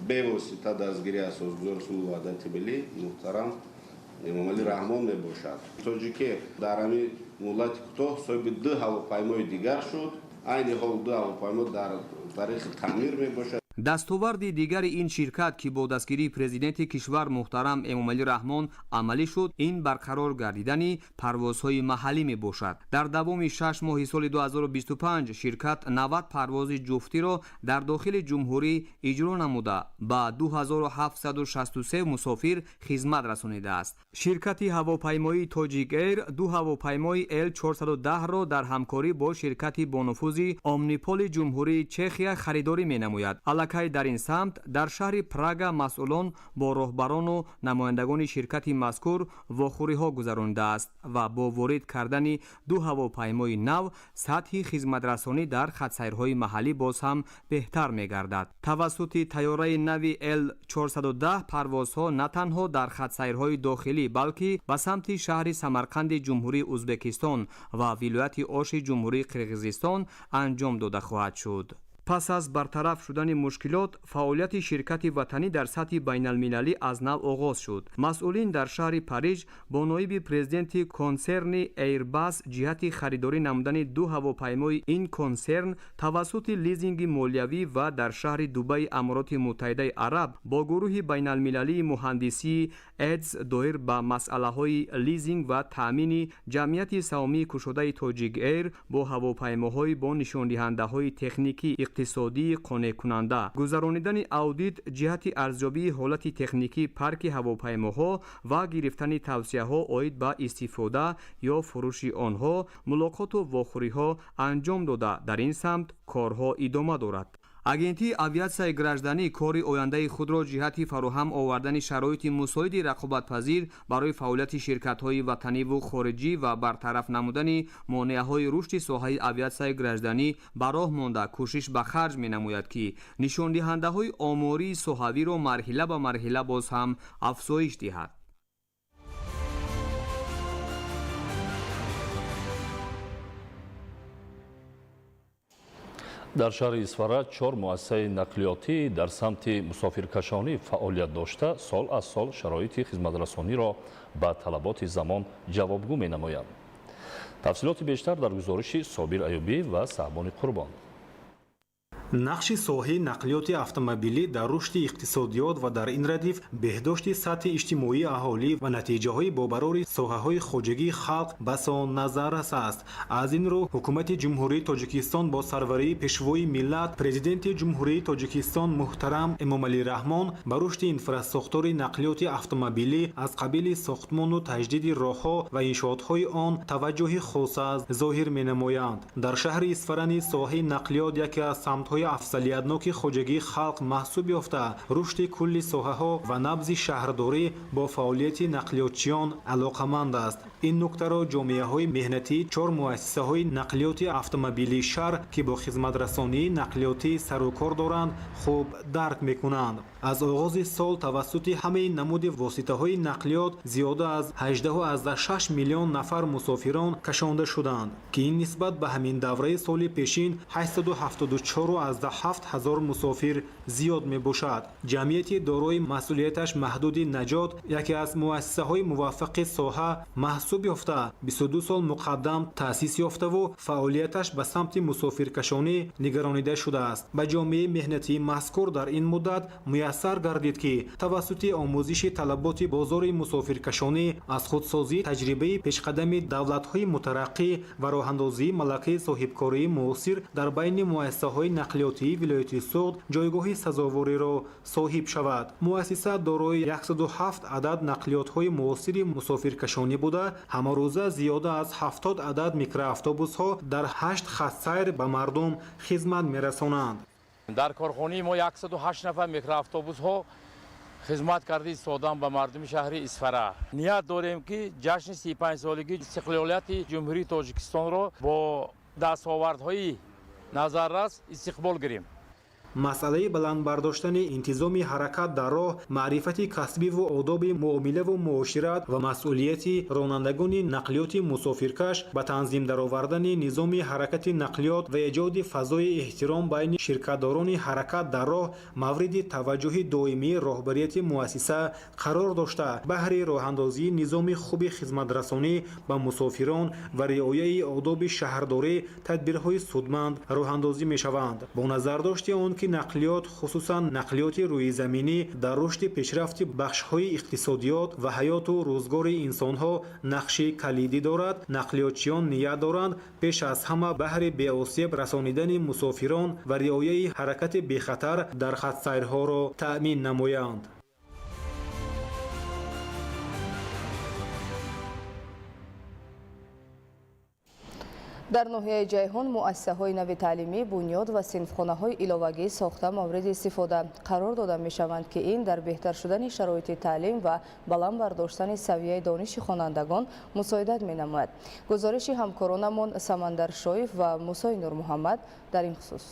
Бевосита дастгирии асосгузори сулҳу ваҳдати миллӣ муҳтарам Эмомалӣ Раҳмон мебошад. Тоҷик Эйр дар ҳамин муҳлати кӯтоҳ соҳиби ду ҳавопаймои дигар шуд. Айни ҳол ду ҳавопаймо дар тариқи таъмир мебошад. Дастоварди дигари ин ширкат, ки бо дастгирии президенти кишвар муҳтарам Эмомалӣ Раҳмон амалӣ шуд, ин барқарор гардидани парвозҳои маҳаллӣ мебошад. Дар давоми 6 моҳи соли 2025 ширкат 90 парвози ҷуфтиро дар дохили ҷумҳурӣ иҷро намуда, ба 2763 мусофир хизмат расонидааст. Ширкати ҳавопаймоии Тоҷик Эйр ду ҳавопаймои Л-410-ро дар ҳамкорӣ бо ширкати бонуфузи Омниполи Ҷумҳурии Чехия харидорӣ менамояд. Аллакай дар ин самт дар шаҳри Прага масъулон бо роҳбарону намояндагони ширкати мазкур вохӯриҳо гузаронидааст ва бо ворид кардани ду ҳавопаймои нав сатҳи хизматрасонӣ дар хатсайрҳои маҳаллӣ боз ҳам беҳтар мегардад. Тавассути тайёраи нави Л-410 парвозҳо на танҳо дар хатсайрҳои дохилӣ, балки ба самти шаҳри Самарқанди Ҷумҳурии Узбекистон ва вилояти Оши Ҷумҳурии Қирғизистон анҷом дода хоҳад шуд. Пас аз бартараф шудани мушкилот, фаъолияти ширкати ватанӣ дар сатҳи байналмилалӣ аз нав оғоз шуд. Масъулин дар шаҳри Париж бо ноиби президенти консерни Airbus ҷиҳати харидорӣ намудани ду ҳавопаймои ин консерн тавассути лизинги молиявӣ ва дар шаҳри Дубаи Амороти Муттаҳидаи Араб бо гурӯҳи байналмилалии муҳандисии ЭДС доир ба масъалаҳои лизинг ва таъмини ҷамъияти саҳомии кушодаи Тоҷик Эйр бо ҳавопаймоҳои бо нишондиҳандаҳои техникӣ иқтисодии қонеъкунанда, гузаронидани аудит ҷиҳати арзёбии ҳолати техникии парки ҳавопаймоҳо ва гирифтани тавсияҳо оид ба истифода ё фурӯши онҳо мулоқоту вохӯриҳо анҷом дода, дар ин самт корҳо идома дорад. Агентии авиатсияи гражданӣ кори ояндаи худро ҷиҳати фароҳам овардани шароити мусоиди рақобатпазир барои фаъолияти ширкатҳои ватаниву хориҷӣ ва бартараф намудани монеаҳои рушди соҳаи авиатсияи гражданӣ ба роҳ монда, кӯшиш ба харҷ менамояд, ки нишондиҳандаҳои омории соҳавиро марҳила ба марҳила боз ҳам афзоиш диҳад. Дар шаҳри Исфара чор муассисаи нақлиётӣ дар самти мусофиркашонӣ фаъолият дошта, сол аз сол шароити хизматрасониро ба талаботи замон ҷавобгӯ менамоянд. Тафсилоти бештар дар гузориши Собир Аюбӣ ва Саҳбони Қурбон. Нақши соҳаи нақлиёти автомобилӣ дар рушди иқтисодиёт ва дар ин радиф беҳдошти сатҳи иҷтимоии аҳолӣ ва натиҷаҳои бобарори соҳаҳои хоҷагии халқ басо назаррас аст. Аз ин рӯ ҳукумати Ҷумҳурии Тоҷикистон бо сарварии Пешвои миллат, Президенти Ҷумҳурии Тоҷикистон муҳтарам Эмомалӣ Раҳмон ба рушди инфрасохтори нақлиёти автомобилӣ аз қабили сохтмону таҷдиди роҳҳо ва иншоотҳои он таваҷҷӯҳи хоса зоҳир менамоянд. Дар шаҳри Исфара низ соҳаи нақлиёт яке аз самтҳои афзалиятноки хоҷагии халқ маҳсуб ёфта, рушди кулли соҳаҳо ва набзи шаҳрдорӣ бо фаъолияти нақлиётчиён алоқаманд аст. Ин нуктаро ҷомеаҳои меҳнатии чор муассисаҳои нақлиёти автомобилии шаҳр, ки бо хизматрасонии нақлиётӣ сарукор доранд, хуб дарк мекунанд. Аз оғози сол тавассути ҳамаи намуди воситаҳои нақлиёт зиёда аз 18,6 миллион нафар мусофирон кашонда шуданд, ки ин нисбат ба ҳамин давраи соли пешин 874,7 ҳазор мусофир зиёд мебошад. Ҷамъияти дорои масъулияташ маҳдуди Наҷот яке аз муассисаҳои муваффақи соҳа маҳсуб ёфта, 22 сол муқаддам таъсис ёфтаву фаъолияташ ба самти мусофиркашонӣ нигаронида шудааст. Ба ҷомеаи меҳнатии мазкур дар ин муддат муяссар гардид, ки тавассути омӯзиши талаботи бозори мусофиркашонӣ, аз худсозии таҷрибаи пешқадами давлатҳои мутараққӣ ва роҳандозии малакаи соҳибкории муосир дар байни муассисаҳои нақлиётии вилояти Суғд ҷойгоҳи сазовориро соҳиб шавад. Муассиса дорои 107 адад нақлиётҳои муосири мусофиркашонӣ буда, ҳамарӯза зиёда аз 70 адад микроавтобусҳо дар 8 хатсайр ба мардум хизмат мерасонанд. Дар корхонаи мо 108 нафар микроавтобусҳо хизмат карда истодан ба мардуми шаҳри Исфара. Ният дорем, ки ҷашни 35-солагии истиқлолияти Ҷумҳурии Тоҷикистонро бо дастовардҳои назаррас истиқбол гирем. Масъалаи баланд бардоштани интизоми ҳаракат дар роҳ, маърифати касбиву одоби муомилаву муошират ва масъулияти ронандагони нақлиёти мусофиркаш ба танзим даровардани низоми ҳаракати нақлиёт ва эҷоди фазои эҳтиром байни ширкатдорони ҳаракат дар роҳ мавриди таваҷҷӯҳи доимии роҳбарияти муассиса қарор дошта, баҳри роҳандозии низоми хуби хизматрасонӣ ба мусофирон ва риояи одоби шаҳрдорӣ тадбирҳои судманд роҳандозӣ мешаванд. Бо назардошти он ки нақлиёт, хусусан нақлиёти рӯизаминӣ, дар рушди пешрафти бахшҳои иқтисодиёт ва ҳаёту рӯзгори инсонҳо нақши калидӣ дорад, нақлиётчиён ният доранд пеш аз ҳама баҳри беосеб расонидани мусофирон ва риояи ҳаракати бехатар дар хатсайрҳоро таъмин намоянд. Дар ноҳияи Ҷайҳун муассисаҳои нави таълимӣ, бунёд ва синфхонаҳои иловагӣ сохта мавриди истифода қарор дода мешаванд, ки ин дар беҳтар шудани шароити таълим ва баланд бардоштани савияи дониши хонандагон мусоидат менамояд. Гузориши ҳамкоронамон Самандар Шоев ва Мусои Нурмуҳаммад дар ин хусус.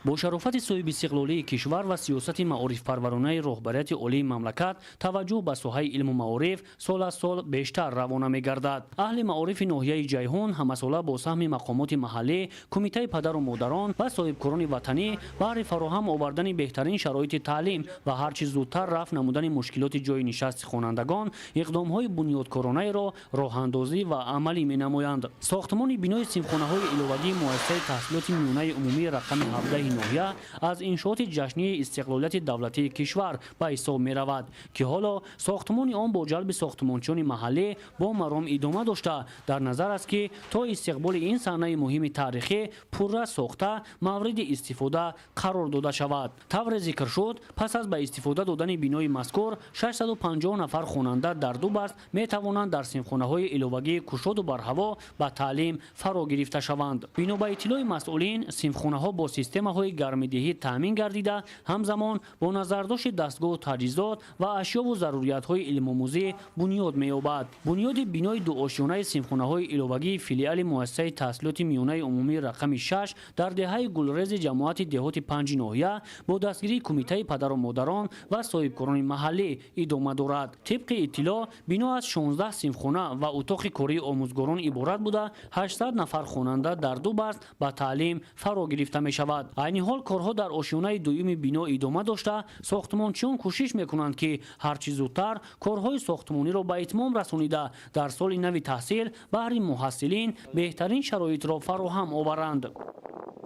Бо шарофати соҳибистиқлолии кишвар ва сиёсати маорифпарваронаи роҳбарияти олии мамлакат таваҷҷӯҳ ба соҳаи илму маориф сол аз сол бештар равона мегардад. Аҳли маорифи ноҳияи Ҷайҳун ҳамасола бо саҳми мақомоти маҳаллӣ, кумитаи падару модарон ва соҳибкорони ватанӣ баҳри фароҳам овардани беҳтарин шароити таълим ва ҳарчи зудтар рафъ намудани мушкилоти ҷойи нишасти хонандагон иқдомҳои бунёдкоронаеро роҳандозӣ ва амалӣ менамоянд. Сохтмони бинои синфхонаҳои иловагии муассисаи таҳсилоти миёнаи умумии рақами 17 ноҳия аз иншооти ҷашнии истиқлолияти давлатии кишвар ба ҳисоб меравад, ки ҳоло сохтмони он бо ҷалби сохтмончиёни маҳаллӣ бо маром идома дошта, дар назар аст, ки то истиқболи ин саҳнаи муҳими таърихӣ пурра сохта мавриди истифода қарор дода шавад. Тавре зикр шуд, пас аз ба истифода додани бинои мазкур 650 нафар хонанда дар ду баст метавонанд дар синфхонаҳои иловагии кушоду барҳаво ба таълим фаро гирифта шаванд. Бино ба иттилои масъулин, синфхонаҳо бо системаҳои гармидиҳӣ таъмин гардида, ҳамзамон бо назардошти дастгоҳу таҷҳизот ва ашёву заруриятҳои илмомӯзӣ бунёд меёбад. Бунёди бинои дуошёнаи синфхонаҳои иловагии филиали муассисаи таҳсилоти миёнаи умумии рақами 6 дар деҳаи Гулрези ҷамоати деҳоти 5 ноҳия бо дастгирии кумитаи падару модарон ва соҳибкорони маҳаллӣ идома дорад. Тибқи иттилоъ, бино аз 16 синфхона ва утоқи кории омӯзгорон иборат буда, 800 нафар хонанда дар ду баст ба таълим фаро гирифта мешавад. Айни ҳол корҳо дар ошёнаи дуюми бино идома дошта, сохтмончиён кӯшиш мекунанд, ки ҳарчи зудтар корҳои сохтмониро ба итмом расонида, дар соли нави таҳсил баҳри муҳассилин беҳтарин шароитро фароҳам оваранд.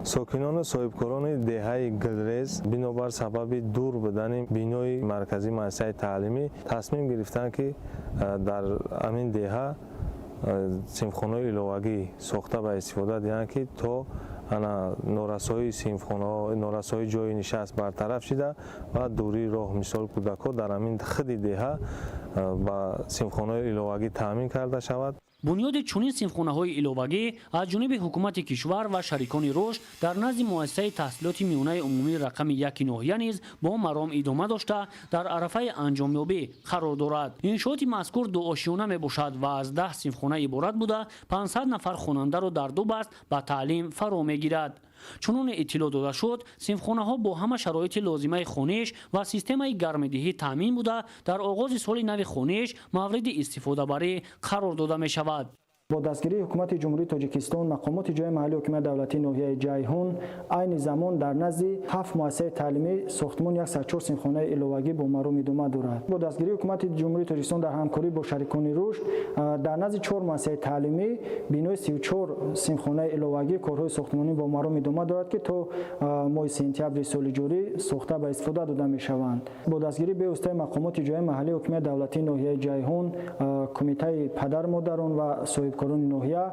Сокинону соҳибкорони деҳаи Гулрез бинобар сабаби дур будани бинои марказии муассисаи таълимӣ тасмим гирифтанд, ки дар ҳамин деҳа синфхонаҳои иловагӣ сохта ба истифода диҳанд, ки то норасоии синфхонаҳо, норасоии ҷойи нишаст бартараф шида ва дурии роҳ мисол кӯдакҳо дар ҳамин худи деҳа ба синфхонаҳои иловагӣ таъмин карда шавад. Бунёди чунин синфхонаҳои иловагӣ аз ҷониби ҳукумати кишвар ва шарикони рушд дар назди муассисаи таҳсилоти миёнаи умумии рақами 1 ноҳия низ бо маром идома дошта, дар арафаи анҷомёбӣ қарор дорад. Иншооти мазкур дуошёна мебошад ва аз 10 синфхона иборат буда, 500 нафар хонандаро дар ду баст ба таълим фаро мегирад. Чуноне иттилоъ дода шуд, синфхонаҳо бо ҳама шароити лозимаи хониш ва системаи гармидиҳӣ таъмин буда, дар оғози соли нави хониш мавриди истифодабарӣ қарор дода мешавад. Бо дастгирии ҳукумати Ҷумҳурии Тоҷикистон, мақомоти ҷои маҳаллии ҳокимияти давлатии ноҳияи Ҷайҳун айни замон дар назди 7 муассисаи таълимӣ сохтмони 104 синфхонаи иловагӣ бо маром идома дорад. Бо дастгирии ҳукумати Ҷумҳурии Тоҷикистон дар ҳамкорӣ бо шарикони рушд дар назди 4 муассисаи таълимӣ бинои 34 синфхонаи иловагӣ корҳои сохтмонӣ бо маром идома дорад, ки то моҳи сентябри соли ҷорӣ сохта ба истифода дода мешаванд. Бо дастгирии бевоситаи мақомоти ҷои маҳаллии ҳокимияти давлатии ноҳияи Ҷайҳун, кумитаи падару модарон ва соҳибкорони ноҳия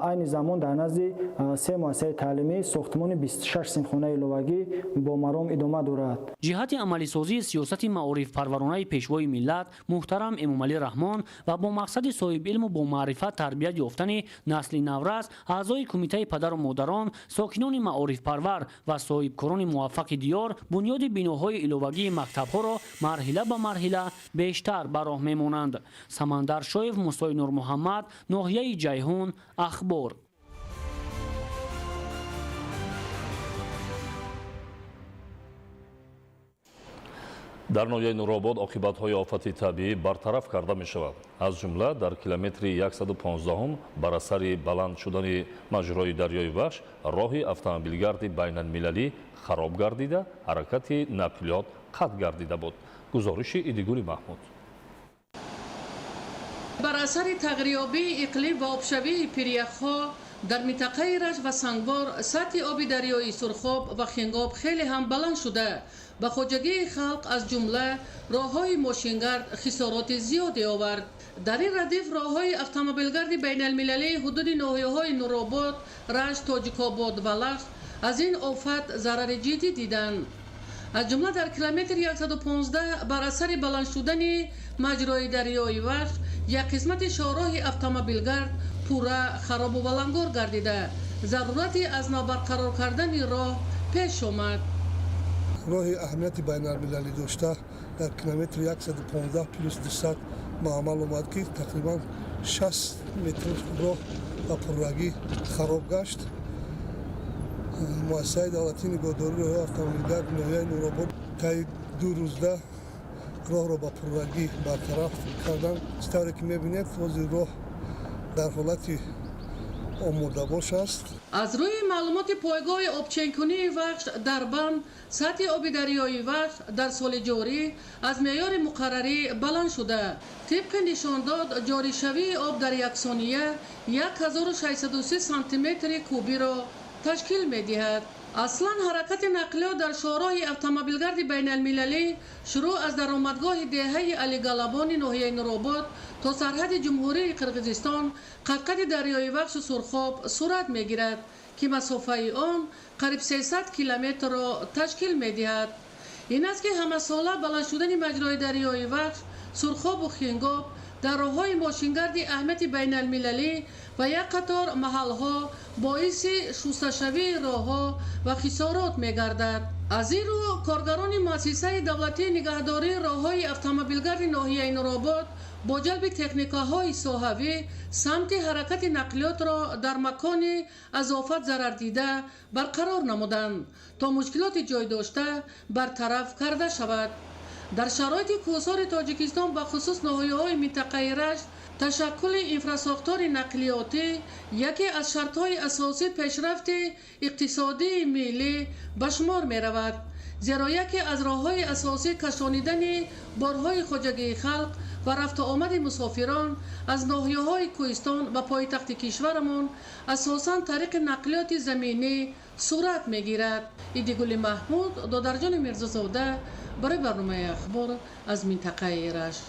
айни замон дар назди 3 муассисаи таълимӣ сохтмони 26 синфхонаи иловагӣ бо маром идома дорад. Ҷиҳати амалисозии сиёсати маорифпарваронаи пешвои миллат муҳтарам Эмомалӣ Раҳмон ва бо мақсади соҳибилму бо маърифат тарбият ёфтани насли наврас, аъзои кумитаи падару модарон, сокинони маорифпарвар ва соҳибкорони муваффақи диёр бунёди биноҳои иловагии мактабҳоро марҳила ба марҳила бештар ба роҳ мемонанд. Самандар Шоев, Мусои Нурмуҳаммад, ноҳияи Ҷайҳун, Ахбор. Дар ноҳияи Нуробод оқибатҳои офати табиӣ бартараф карда мешавад. Аз ҷумла дар километри 115 бар асари баланд шудани маҷрои дарёи Вахш роҳи автомобилгарди байналмилалӣ хароб гардида, ҳаракати нақлиёт қатъ гардида буд. Гузориши Идигули Маҳмуд. Бар асари тағйирёбии иқлим ва обшавии пиряхҳо дар минтақаи Рашт ва Сангвор сатҳи оби дарёи Сурхоб ва Хингоб хеле ҳам баланд шуда, ба хоҷагии халқ аз ҷумла роҳҳои мошингард хисороти зиёде овард. Дар ин радиф роҳҳои автомобилгарди байналмилалии ҳудуди ноҳияҳои Нуробод, Рашт, Тоҷикобод ва Лахш аз ин офат зарари ҷиддӣ диданд. Аз ҷумла дар километри 115 бар асари баланд шудани маҷрои дарёи Вахш як қисмати шоҳроҳи автомобилгард пурра харобу валангор гардида, зарурати аз нав барқарор кардани роҳ пеш омад. Роҳи аҳамияти байналмилалӣ дошта дар километри 115 плюс 200 ба амал омад, ки тақрибан 60 метр роҳ ба пуррагӣ хароб гашт. Муассисаи давлатии нигоҳдории роҳҳои автомобилгарди ноҳияи Нуробод таи 2 рӯзда роҳро ба пуррагӣ бартараф карданд. Чӣ тавре ки мебинед, ҳозир роҳ дар ҳолати омодабош аст. Аз рӯи маълумоти пойгоҳи обченкунии Вахш дар банд, сатҳи оби дарёи Вахш дар соли ҷорӣ аз меъёри муқаррарӣ баланд шуда, тибқи нишондод ҷоришавии об дар як сония 1630 сантиметри кубиро ташкил медиҳад. Аслан ҳаракати нақлиёт дар шоҳроҳи автомобилгарди байналмилалӣ шурӯъ аз даромадгоҳи деҳаи Алигалабони ноҳияи Нуробод то сарҳади Ҷумҳурии Қирғизистон қадқади дарёи Вахшу Сурхоб сурат мегирад, ки масофаи он қариб 300 километрро ташкил медиҳад. Ин аст, ки ҳамасола баланд шудани маҷрои дарёи Вахш, Сурхобу Хингоб дар роҳҳои мошингарди аҳамияти байналмилалӣ ва як қатор маҳалҳо боиси шусташавии роҳҳо ва хисорот мегардад. Аз ин рӯ коргарони муассисаи давлатии нигаҳдории роҳҳои автомобилгарди ноҳияи Нуробод бо ҷалби техникаҳои соҳавӣ самти ҳаракати нақлиётро дар макони аз офат зарардида барқарор намуданд, то мушкилоти ҷой дошта бартараф карда шавад. Дар шароити кӯҳсори Тоҷикистон, ба хусус ноҳияҳои минтақаи Рашт, ташаккули инфрасохтори нақлиётӣ яке аз шартҳои асосии пешрафти иқтисодии миллӣ ба шумор меравад, зеро яке аз роҳҳои асосии кашонидани борҳои хоҷагии халқ ва рафтуомади мусофирон аз ноҳияҳои кӯҳистон ба пойтахти кишварамон асосан тариқи нақлиёти заминӣ сурат мегирад. Идигули Маҳмуд, Додарҷони Мирзозода барои барномаи Ахбор аз минтақаи Рашт.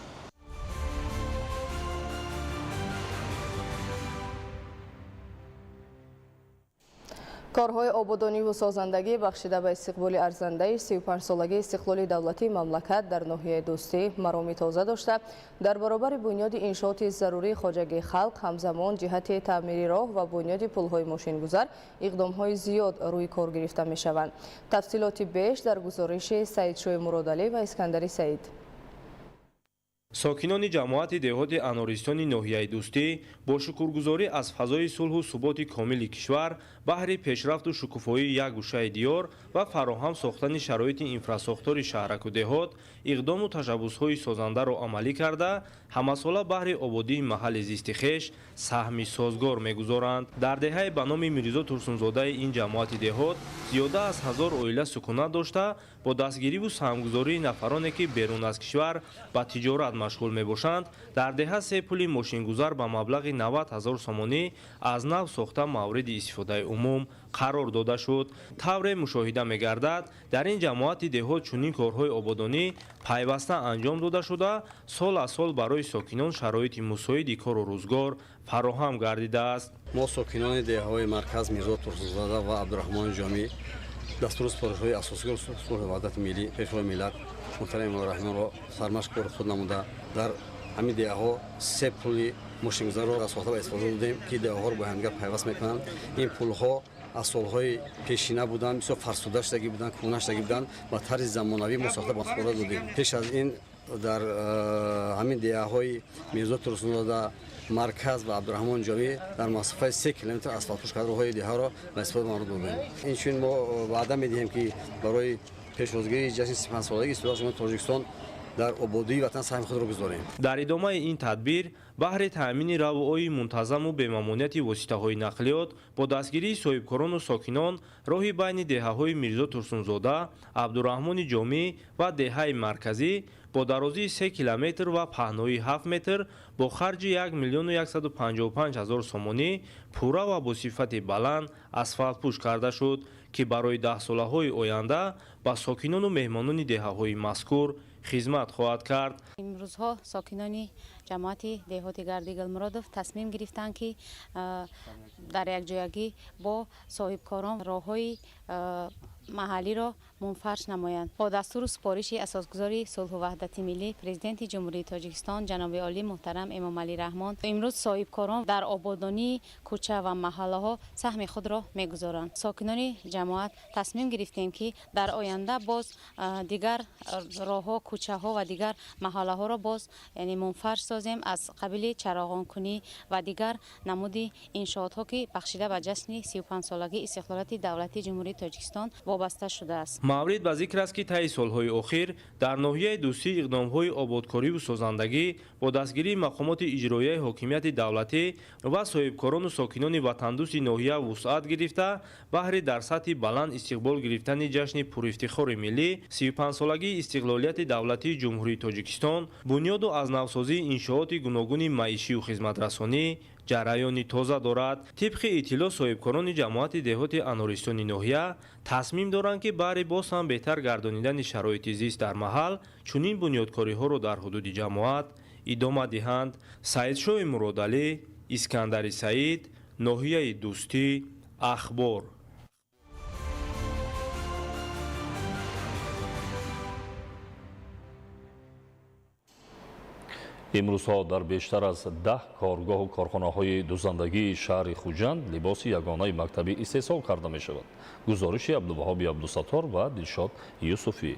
Корҳои ободониву созандагӣ бахшида ба истиқболи арзандаи 35-солагии истиқлоли давлатии мамлакат дар ноҳияи Дӯстӣ мароми тоза дошта, дар баробари бунёди иншооти зарурии хоҷагии халқ, ҳамзамон ҷиҳати таъмири роҳ ва бунёди пулҳои мошингузар иқдомҳои зиёд рӯи кор гирифта мешаванд. Тафсилоти беш дар гузориши Саидшои Муродалӣ ва Искандари Саид. Сокинони ҷамоати деҳоти Анористони ноҳияи Дӯстӣ бо шукргузорӣ аз фазои сулҳу суботи комили кишвар баҳри пешрафту шукуфоии як гӯшаи диёр ва фароҳам сохтани шароити инфрасохтори шаҳраку деҳот иқдому ташаббусҳои созандаро амалӣ карда, ҳамасола баҳри ободии маҳалли зисти хеш саҳми созгор мегузоранд. Дар деҳаи ба номи Мирзо Турсунзодаи ин ҷамоати деҳот зиёда аз 1000 оила сукунат дошта, бо дастгириву саҳмгузории нафароне, ки берун аз кишвар ба тиҷорат машғул мебошанд, дар деҳа се пули мошингузар ба маблағи 90 000 сомонӣ аз нав сохта мавриди истифодаи умум қарор дода шуд. Тавре мушоҳида мегардад, дар ин ҷамоати деҳот чунин корҳои ободонӣ пайваста анҷом дода шуда, сол аз сол барои сокинон шароити мусоиди кору рӯзгор фароҳам гардидааст. Мо сокинони деҳаҳои марказ Мирзо Турсунзода ва Абдураҳмони Ҷомӣ дастуру супоришҳои асосгузори сулҳу ваҳдати миллӣ, Пешвои миллат муҳтарам Эмомалӣ Раҳмонро сармашқи кори худ намуда, дар ҳамин деҳаҳо се пули мошингузарро сохта ва истифода додем, ки деҳаҳоро бо ҳамдигар пайваст мекунанд. Ин пулҳо аз солҳои пешина буданд, бисёр фарсуда шудагӣ буданд, кӯҳна шудагӣ буданд, ба тарзи замонавӣ мо сохта ба истифода додем. Пеш аз ин дар ҳамин деҳаҳои Мирзо Турсунзода, марказ ва Абдураҳмон Ҷомӣ дар масофаи 3 километр асфалтпӯш карда роҳҳои деҳаро ба истифода маврид додем. Инчунин мо ваъда медиҳем, ки барои пешвозгирии ҷашни 35-солагии истиқлоли Ҷумҳурии Тоҷикистон дар ободии ватан саҳми худро гузорем. Дар идомаи ин тадбир баҳри таъмини равъои мунтазаму бемамониати воситаҳои нақлиёт бо дастгирии соҳибкорону сокинон роҳи байни деҳаҳои Мирзо Турсунзода, Абдураҳмони Ҷомӣ ва деҳаи марказӣ бо дарозии 3 километр ва паҳноии 7 метр бо харҷи 1 155 000 сомонӣ пурра ва бо сифати баланд асфалтпӯш карда шуд, ки барои даҳсолаҳои оянда ба сокинону меҳмонони деҳаҳои мазкур хизмат хоҳад кард. Имрӯзҳо сокинони ҷамоати деҳоти Гарди Гулмуродов тасмим гирифтанд, ки дар якҷоягӣ бо соҳибкорон роҳҳои маҳаллиро мунфарш намоянд. Бо дастуру супориши Асосгузори сулҳу ваҳдати миллӣ, Президенти Ҷумҳурии Тоҷикистон ҷаноби олӣ муҳтарам Эмомалӣ Раҳмон, имрӯз соҳибкорон дар ободонии кӯча ва маҳаллаҳо саҳми худро мегузоранд. Сокинони ҷамоат тасмим гирифтем, ки дар оянда боз дигар роҳҳо, кӯчаҳо ва дигар маҳаллаҳоро боз, яъне, мунфарш созем, аз қабили чароғонкунӣ ва дигар намуди иншоотҳо, ки бахшида ба ҷашни 35-солагии истиқлолияти давлатии Ҷумҳурии Тоҷикистон вобаста шудааст. Маврид ба зикр аст, ки таи солҳои охир дар ноҳияи Дӯстӣ иқдомҳои ободкориву созандагӣ бо дастгирии мақомоти иҷроияи ҳокимияти давлатӣ ва соҳибкорону сокинони ватандӯсти ноҳия вусъат гирифта, баҳри дар сатҳи баланд истиқбол гирифтани ҷашни пурэфтихори миллӣ, 35-солагии истиқлолияти давлатии Ҷумҳурии Тоҷикистон, бунёду аз навсозии иншооти гуногуни маишию хизматрасонӣ ҷараёни тоза дорад. Тибқи иттилоъ, соҳибкорони ҷамоати деҳоти Анористони ноҳия тасмим доранд, ки баҳри боз ҳам беҳтар гардонидани шароити зист дар маҳал чунин бунёдкориҳоро дар ҳудуди ҷамоат идома диҳанд. Саидшоҳи Муродалӣ, Искандари Саид, ноҳияи Дӯстӣ, Ахбор. Имрӯзҳо дар бештар аз 10 коргоҳу корхонаҳои дузандагии шаҳри Хуҷанд либоси ягонаи мактабӣ истеҳсол карда мешавад. Гузориши Абдуваҳоби Абдусаттор ва Дилшод Юсуфӣ.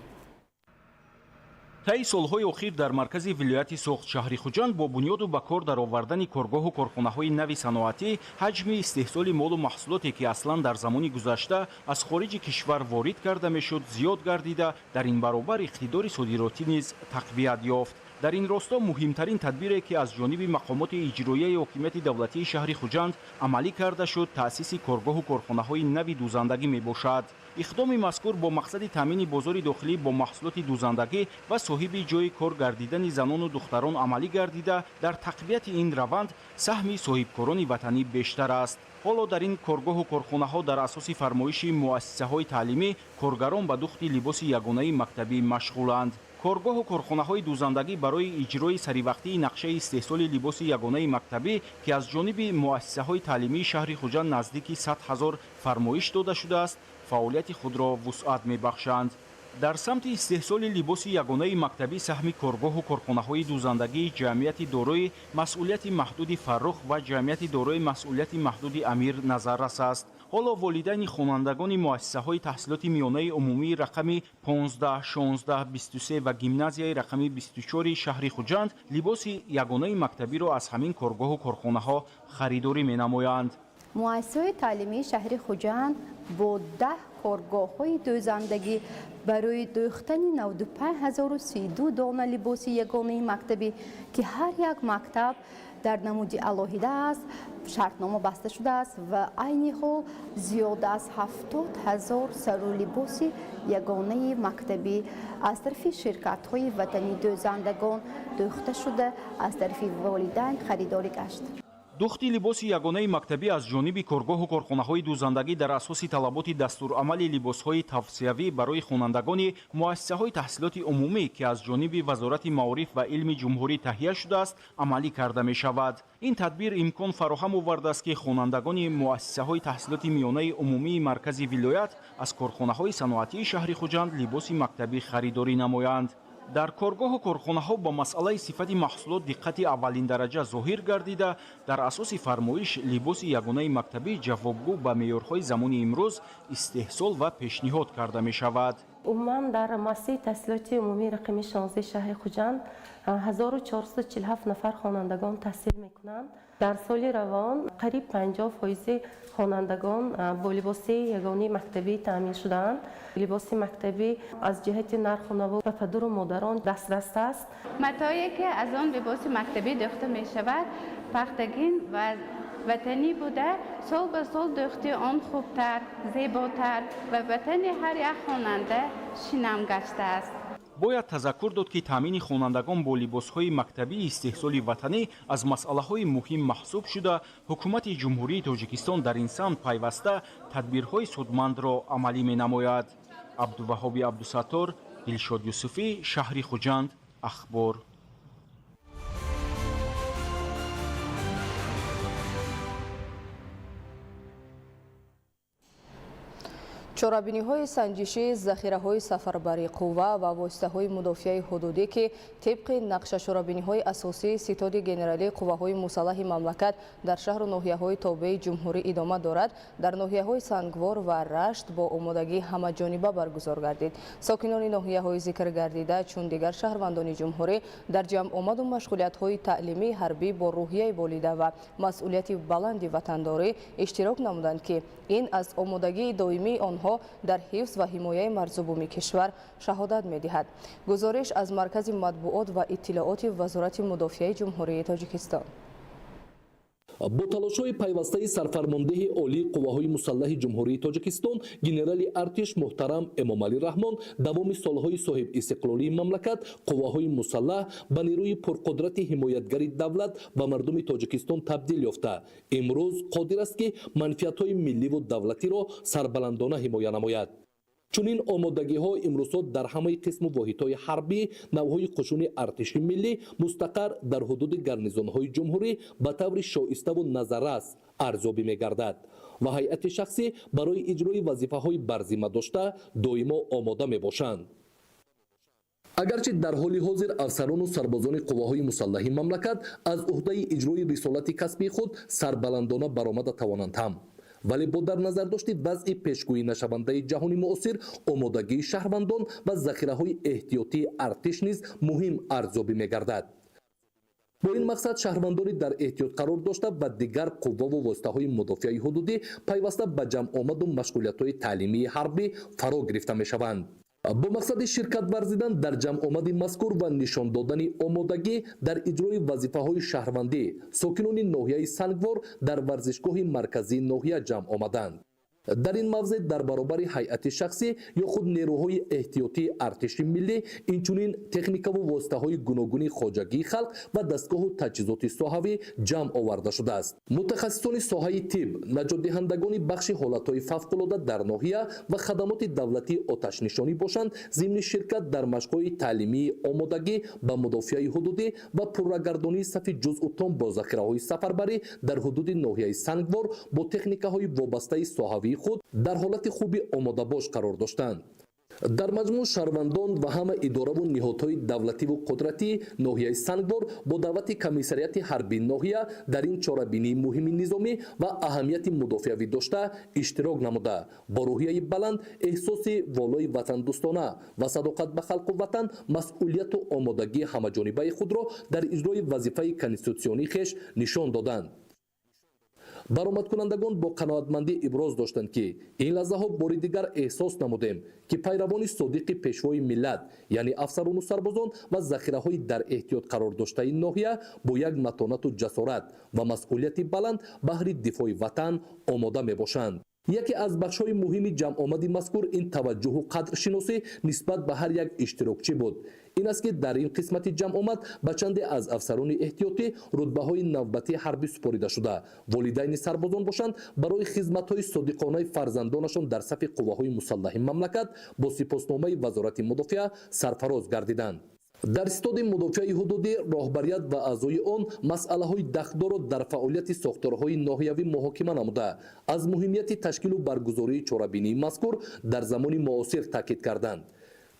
Таи солҳои охир дар маркази вилояти Суғд, шаҳри Хуҷанд, бо бунёду ба кор даровардани коргоҳу корхонаҳои нави саноатӣ ҳаҷми истеҳсоли молу маҳсулоте, ки аслан дар замони гузашта аз хориҷи кишвар ворид карда мешуд, зиёд гардида, дар ин баробар иқтидори содиротӣ низ тақвият ёфт. Дар ин росто муҳимтарин тадбире, ки аз ҷониби мақомоти иҷроияи ҳокимияти давлатии шаҳри Хуҷанд амалӣ карда шуд, таъсиси коргоҳу корхонаҳои нави дузандагӣ мебошад. Иқдоми мазкур бо мақсади таъмини бозори дохилӣ бо маҳсулоти дузандагӣ ва соҳиби ҷойи кор гардидани занону духтарон амалӣ гардида, дар тақвияти ин раванд саҳми соҳибкорони ватанӣ бештар аст. Ҳоло дар ин коргоҳу корхонаҳо дар асоси фармоиши муассисаҳои таълимӣ коргарон ба духти либоси ягонаи мактабӣ машғуланд. Коргоҳу корхонаҳои дузандагӣ барои иҷрои саривақтии нақшаи истеҳсоли либоси ягонаи мактабӣ, ки аз ҷониби муассисаҳои таълимии шаҳри Хуҷанд наздики 100 000 фармоиш дода шудааст, фаъолияти худро вусъат мебахшанд. Дар самти истеҳсоли либоси ягонаи мактабӣ саҳми коргоҳу корхонаҳои дузандагии ҷамъияти дорои масъулияти маҳдуди Фаррух ва ҷамъияти дорои масъулияти маҳдуди Амир назаррас аст. Ҳоло волидайни хонандагони муассисаҳои таҳсилоти миёнаи умумии рақами 15, 16, 23 ва гимназияи рақами 24 шаҳри Хуҷанд либоси ягонаи мактабиро аз ҳамин коргоҳу корхонаҳо харидорӣ менамоянд. Муассисаҳои таълимии шаҳри Хуҷанд бо 10 коргоҳҳои дӯзандагӣ барои дӯхтани 95 032 дона либоси ягонаи мактабӣ, ки ҳар як мактаб дар намуди алоҳида аст, шартнома баста шудааст ва айни ҳол зиёда аз 70 000 сару либоси ягонаи мактабӣ аз тарафи ширкатҳои ватании дӯзандагон дӯхта шуда, аз тарафи волидайн харидорӣ гашт. Духти либоси ягонаи мактабӣ аз ҷониби коргоҳу корхонаҳои дузандагӣ дар асоси талаботи дастурамали либосҳои тавсиявӣ барои хонандагони муассисаҳои таҳсилоти умумӣ, ки аз ҷониби Вазорати маориф ва илми ҷумҳурӣ таҳия шудааст, амалӣ карда мешавад. Ин тадбир имкон фароҳам овардааст, ки хонандагони муассисаҳои таҳсилоти миёнаи умумии маркази вилоят аз корхонаҳои саноатии шаҳри Хуҷанд либоси мактабӣ харидорӣ намоянд. Дар коргоҳу корхонаҳо ба масъалаи сифати маҳсулот диққати аввалиндараҷа зоҳир гардида, дар асоси фармоиш либоси ягонаи мактабӣ ҷавобгӯ ба меъёрҳои замони имрӯз истеҳсол ва пешниҳод карда мешавад. Умуман, дар муассисаи таҳсилоти умумии рақами 16 шаҳри Хуҷанд 1447 нафар хонандагон таҳсил мекунанд. Дар соли равон қариб 50 фоизи хонандагон бо либоси ягонаи мактабӣ таъмин шудаанд. Либоси мактабӣ аз ҷиҳати нарху наво ба падару модарон дастрас аст. Матое, ки аз он либоси мактабӣ дӯхта мешавад, пахтагин ва ватанӣ буда, сол ба сол дӯхти он хубтар, зеботар ва ба тани ҳар як хонанда шинам гаштааст. Бояд тазаккур дод, ки таъмини хонандагон бо либосҳои мактабии истеҳсоли ватанӣ аз масъалаҳои муҳим маҳсуб шуда, ҳукумати Ҷумҳурии Тоҷикистон дар ин самт пайваста тадбирҳои судмандро амалӣ менамояд. Абдуваҳоби Абдусаттор, Дилшод Юсуфӣ, шаҳри Хуҷанд, Ахбор. Чорабиниҳои санҷишии захираҳои сафарбарии қувва ва воситаҳои мудофиаи ҳудудӣ, ки тибқи нақша чорабиниҳои асосии Ситоди генералии қувваҳои мусаллаҳи мамлакат дар шаҳру ноҳияҳои тобеи ҷумҳурӣ идома дорад, дар ноҳияҳои Сангвор ва Рашт бо омодагии ҳамаҷониба баргузор гардид. Сокинони ноҳияҳои зикр гардида, чун дигар шаҳрвандони ҷумҳурӣ, дар ҷамъомаду машғулиятҳои таълимии ҳарбӣ бо рӯҳияи болида ва масъулияти баланди ватандорӣ иштирок намуданд, ки ин аз омодагии доимии онҳо дар ҳифз ва ҳимояи марзу буми кишвар шаҳодат медиҳад. Гузориш аз Маркази матбуот ва иттилооти Вазорати мудофиаи Ҷумҳурии Тоҷикистон. Бо талошҳои пайвастаи сарфармондеҳи олии қувваҳои мусаллаҳи Ҷумҳурии Тоҷикистон, генерали артиш муҳтарам Эмомалӣ Раҳмон, давоми солҳои соҳибистиқлолии мамлакат қувваҳои мусаллаҳ ба нерӯи пурқудрати ҳимоятгари давлат ва мардуми Тоҷикистон табдил ёфта, имрӯз қодир аст, ки манфиатҳои милливу давлатиро сарбаландона ҳимоя намояд. Чунин омодагиҳо имрӯзҳо дар ҳамаи қисму воҳидҳои ҳарбӣ, навъҳои қушуни артиши миллӣ мустақар дар ҳудуди гарнизонҳои ҷумҳурӣ ба таври шоиставу назаррас арзёбӣ мегардад ва ҳайати шахсӣ барои иҷрои вазифаҳои барзимма дошта доимо омода мебошанд. Агарчи дар ҳоли ҳозир афсарону сарбозони қувваҳои мусаллаҳи мамлакат аз уҳдаи иҷрои рисолати касбии худ сарбаландона баромада тавонанд ҳам, вале бо дар назардошти вазъи пешгӯӣ нашавандаи ҷаҳони муосир, омодагии шаҳрвандон ва захираҳои эҳтиётии артиш низ муҳим арзёбӣ мегардад. Бо ин мақсад шаҳрвандони дар эҳтиёт қарор дошта ва дигар қувваву воситаҳои мудофиаи ҳудудӣ пайваста ба ҷамъомаду машғулиятҳои таълимии ҳарбӣ фаро гирифта мешаванд. Бо мақсади ширкат варзидан дар ҷамъомади мазкур ва нишон додани омодагӣ дар иҷрои вазифаҳои шаҳрвандӣ, сокинони ноҳияи Сангвор дар варзишгоҳи марказии ноҳия ҷамъ омаданд. Дар ин мавзеъ дар баробари ҳайати шахсӣ ё худ нерӯҳои эҳтиётии артиши миллӣ, инчунин техникаву воситаҳои гуногуни хоҷагии халқ ва дастгоҳу таҷҳизоти соҳавӣ ҷамъ оварда шудааст. Мутахассисони соҳаи тиб, наҷотдиҳандагони бахши ҳолатҳои фавқулода дар ноҳия ва хадамоти давлатии оташнишонӣ бошанд, зимни ширкат дар машқҳои таълимии омодагӣ ба мудофиаи ҳудудӣ ва пуррагардонии сафи ҷузъу том бо захираҳои сафарбарӣ дар ҳудуди ноҳияи Сангвор бо техникаҳои вобастаи соҳавии худ дар ҳолати хуби омодабош қарор доштанд. Дар маҷмӯъ, шаҳрвандон ва ҳама идораву ниҳодҳои давлативу қудратии ноҳияи Сангвор бо даъвати комиссариати ҳарбии ноҳия дар ин чорабинии муҳими низомӣ ва аҳамияти мудофиавӣ дошта иштирок намуда, бо рӯҳияи баланд, эҳсоси волои ватандӯстона ва садоқат ба халқу ватан, масъулияту омодагии ҳамаҷонибаи худро дар иҷрои вазифаи конститутсионии хеш нишон доданд. Баромадкунандагон бо қаноатмандӣ иброз доштанд, ки ин лаҳзаҳо бори дигар эҳсос намудем, ки пайравони содиқи пешвои миллат, яъне афсарону сарбозон ва захираҳои дар эҳтиёт қарор доштаи ноҳия бо як матонату ҷасорат ва масъулияти баланд баҳри дифои ватан омода мебошанд. Яке аз бахшҳои муҳими ҷамъомади мазкур ин таваҷҷуҳу қадршиносӣ нисбат ба ҳар як иштирокчӣ буд. Ин аст, ки дар ин қисмати ҷамъомад ба чанде аз афсарони эҳтиётӣ рутбаҳои навбатии ҳарбӣ супорида шуда, волидайни сарбозон бошанд, барои хизматҳои содиқонаи фарзандонашон дар сафи қувваҳои мусаллаҳи мамлакат бо сипосномаи Вазорати мудофиа сарфароз гардиданд. Дар ситоди мудофиаи ҳудудӣ роҳбарият ва аъзои он масъалаҳои дахлдорро дар фаъолияти сохторҳои ноҳиявӣ муҳокима намуда, аз муҳимияти ташкилу баргузории чорабинии мазкур дар замони муосир таъкид карданд.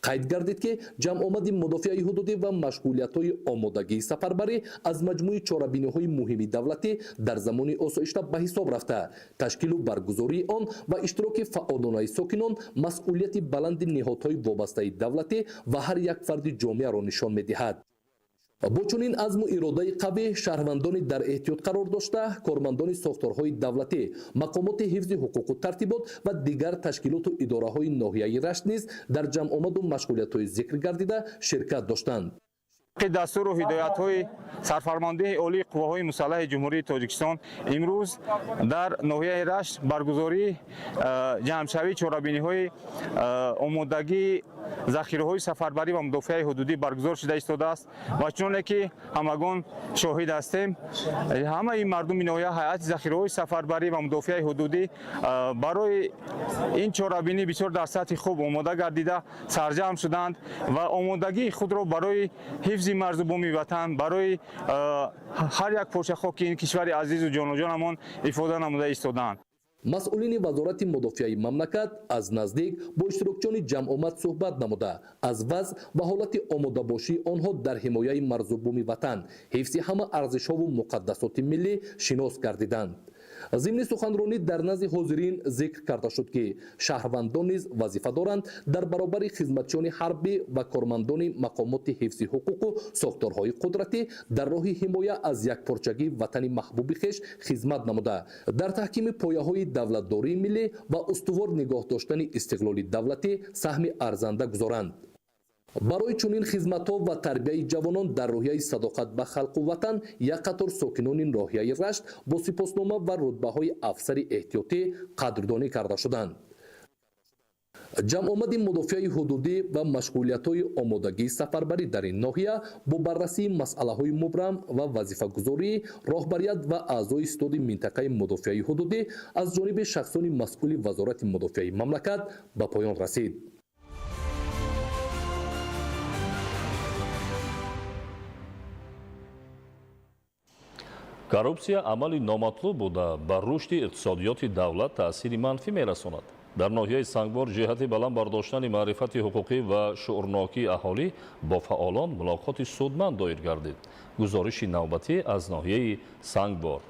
Қайд гардид, ки ҷамъомади мудофиаи ҳудудӣ ва машғулиятҳои омодагии сафарбарӣ аз маҷмӯи чорабиниҳои муҳими давлатӣ дар замони осоишта ба ҳисоб рафта, ташкилу баргузории он ва иштироки фаъолонаи сокинон масъулияти баланди ниҳодҳои вобастаи давлатӣ ва ҳар як фарди ҷомеаро нишон медиҳад. Бо чунин азму иродаи қавӣ, шаҳрвандони дар эҳтиёт қарор дошта, кормандони сохторҳои давлатӣ, мақомоти ҳифзи ҳуқуқу тартибот ва дигар ташкилоту идораҳои ноҳияи Рашт низ дар ҷамъомаду машғулиятҳои зикр гардида ширкат доштанд. Дастуру ҳидоятҳои сарфармондеҳи олии қувваҳои мусаллаҳи Ҷумҳурии Тоҷикистон имрӯз дар ноҳияи Рашт баргузории ҷамъшавии чорабиниҳои омодагии захираҳои сафарбарӣ ва мудофиаи ҳудудӣ баргузор шуда истодааст ва чуноне ки ҳамагон шоҳид ҳастем, ҳамаи мардуми ноҳия, ҳайати захираҳои сафарбарӣ ва мудофиаи ҳудудӣ барои ин чорабинӣ бисёр дар сатҳи хуб омода гардида сарҷамъ шуданд ва омодагии худро барои ҳифзи марзу буми ватан, барои ҳар як порча хоки ин кишвари азизу ҷонуҷонамон ифода намуда истодаанд. Масъулини Вазорати мудофиаи мамлакат аз наздик бо иштирокчиёни ҷамъомад суҳбат намуда, аз вазъ ва ҳолати омодабошии онҳо дар ҳимояи марзу буми ватан, ҳифзи ҳама арзишҳову муқаддасоти миллӣ шинос гардиданд. Зимни суханронӣ дар назди ҳозирин зикр карда шуд, ки шаҳрвандон низ вазифа доранд дар баробари хизматчиёни ҳарбӣ ва кормандони мақомоти ҳифзи ҳуқуқу сохторҳои қудратӣ дар роҳи ҳимоя аз якпорчагии ватани маҳбуби хеш хизмат намуда, дар таҳкими пояҳои давлатдории миллӣ ва устувор нигоҳ доштани истиқлоли давлатӣ саҳми арзанда гузоранд. Барои чунин хизматҳо ва тарбияи ҷавонон дар рӯҳияи садоқат ба халқу ватан як қатор сокинони ноҳияи Рашт бо сипоснома ва рутбаҳои афсари эҳтиётӣ қадрдонӣ карда шуданд. Ҷамъомади мудофиаи ҳудудӣ ва машғулиятҳои омодагии сафарбарӣ дар ин ноҳия бо баррасии масъалаҳои мубрам ва вазифагузории роҳбарият ва аъзои ситоди минтақаи мудофиаи ҳудудӣ аз ҷониби шахсони масъули Вазорати мудофиаи мамлакат ба поён расид. Коррупсия амали номатлуб буда, ба рушди иқтисодиёти давлат таъсири манфӣ мерасонад. Дар ноҳияи Сангвор ҷиҳати баланд бардоштани маърифати ҳуқуқӣ ва шуурнокии аҳолӣ бо фаъолон мулоқоти судманд доир гардид. Гузориши навбатӣ аз ноҳияи Сангвор.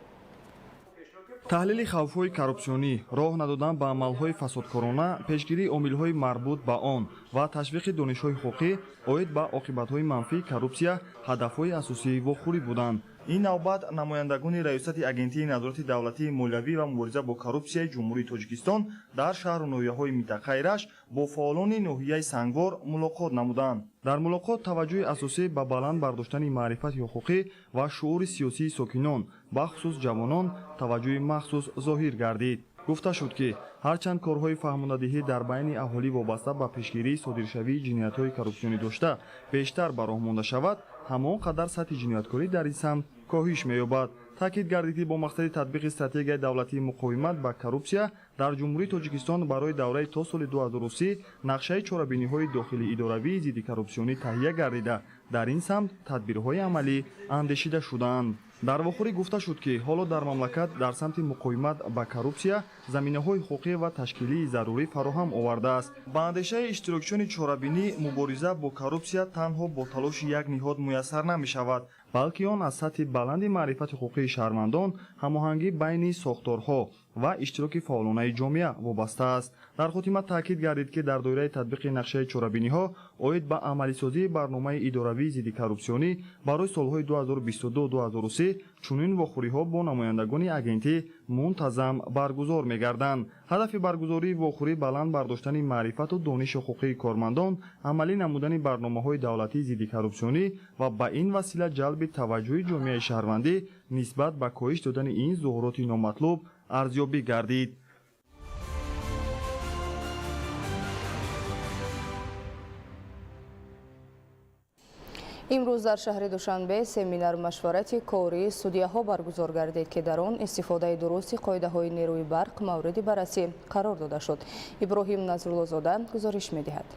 Таҳлили хавфҳои коррупсионӣ, роҳ надодан ба амалҳои фасодкорона, пешгирии омилҳои марбут ба он ва ташвиқи донишҳои ҳуқуқӣ оид ба оқибатҳои манфии коррупсия ҳадафҳои асосии вохӯрӣ буданд. Ин навбат намояндагони Раёсати Агентии назорати давлатии молиявӣ ва мубориза бо коррупсияи Ҷумҳурии Тоҷикистон дар шаҳру ноҳияҳои минтақаи Рашт бо фаъолони ноҳияи Сангвор мулоқот намуданд. Дар мулоқот таваҷҷӯҳи асосӣ ба баланд бардоштани маърифати ҳуқуқӣ ва шуъури сиёсии сокинон, бахусус ҷавонон, таваҷҷӯҳи махсус зоҳир гардид. Гуфта шуд, ки ҳарчанд корҳои фаҳмонадиҳӣ дар байни аҳолӣ вобаста ба пешгирии содиршавии ҷиноятҳои коррупсионӣ дошта бештар ба роҳ монда шавад, ҳамон қадар сатҳи ҷинояткорӣ дар ин самт коҳиш меёбад. Таъкид гардид, ки бо мақсади татбиқи стратегияи давлатии муқовимат ба коррупсия дар Ҷумҳурии Тоҷикистон барои давраи то соли 2030 нақшаи чорабиниҳои дохили идоравии зидди коррупсионӣ таҳия гардида, дар ин самт тадбирҳои амалӣ андешида шудаанд. Дар вохӯрӣ гуфта шуд, ки ҳоло дар мамлакат дар самти муқовимат ба коррупсия заминаҳои ҳуқуқӣ ва ташкилии зарурӣ фароҳам овардааст. Ба андешаи иштирокчиёни чорабинӣ, мубориза бо коррупсия танҳо бо талоши як ниҳод муяссар намешавад, балки он аз сатҳи баланди маърифати ҳуқуқии шаҳрвандон, ҳамоҳангӣ байни сохторҳо ва иштироки фаъолонаи ҷомеа вобаста аст. Дар хотима таъкид гардид, ки дар доираи татбиқи нақшаи чорабиниҳо оид ба амалисозии барномаи идоравии зидди коррупсионӣ барои солҳои 2022-2030 чунин вохӯриҳо бо намояндагони агентӣ мунтазам баргузор мегарданд. Ҳадафи баргузории вохӯрӣ баланд бардоштани маърифату дониши ҳуқуқии кормандон, амалӣ намудани барномаҳои давлатии зидди коррупсионӣ ва ба ин васила ҷалби таваҷҷӯҳи ҷомеаи шаҳрвандӣ нисбат ба коҳиш додани ин зуҳуроти номатлуб арзёбӣ гардид. Имрӯз дар шаҳри Душанбе семинар машварати кории судяҳо баргузор гардид, ки дар он истифодаи дурусти қоидаҳои нерӯи барқ мавриди баррасӣ қарор дода шуд. Иброҳим Назруллозода гузориш медиҳад.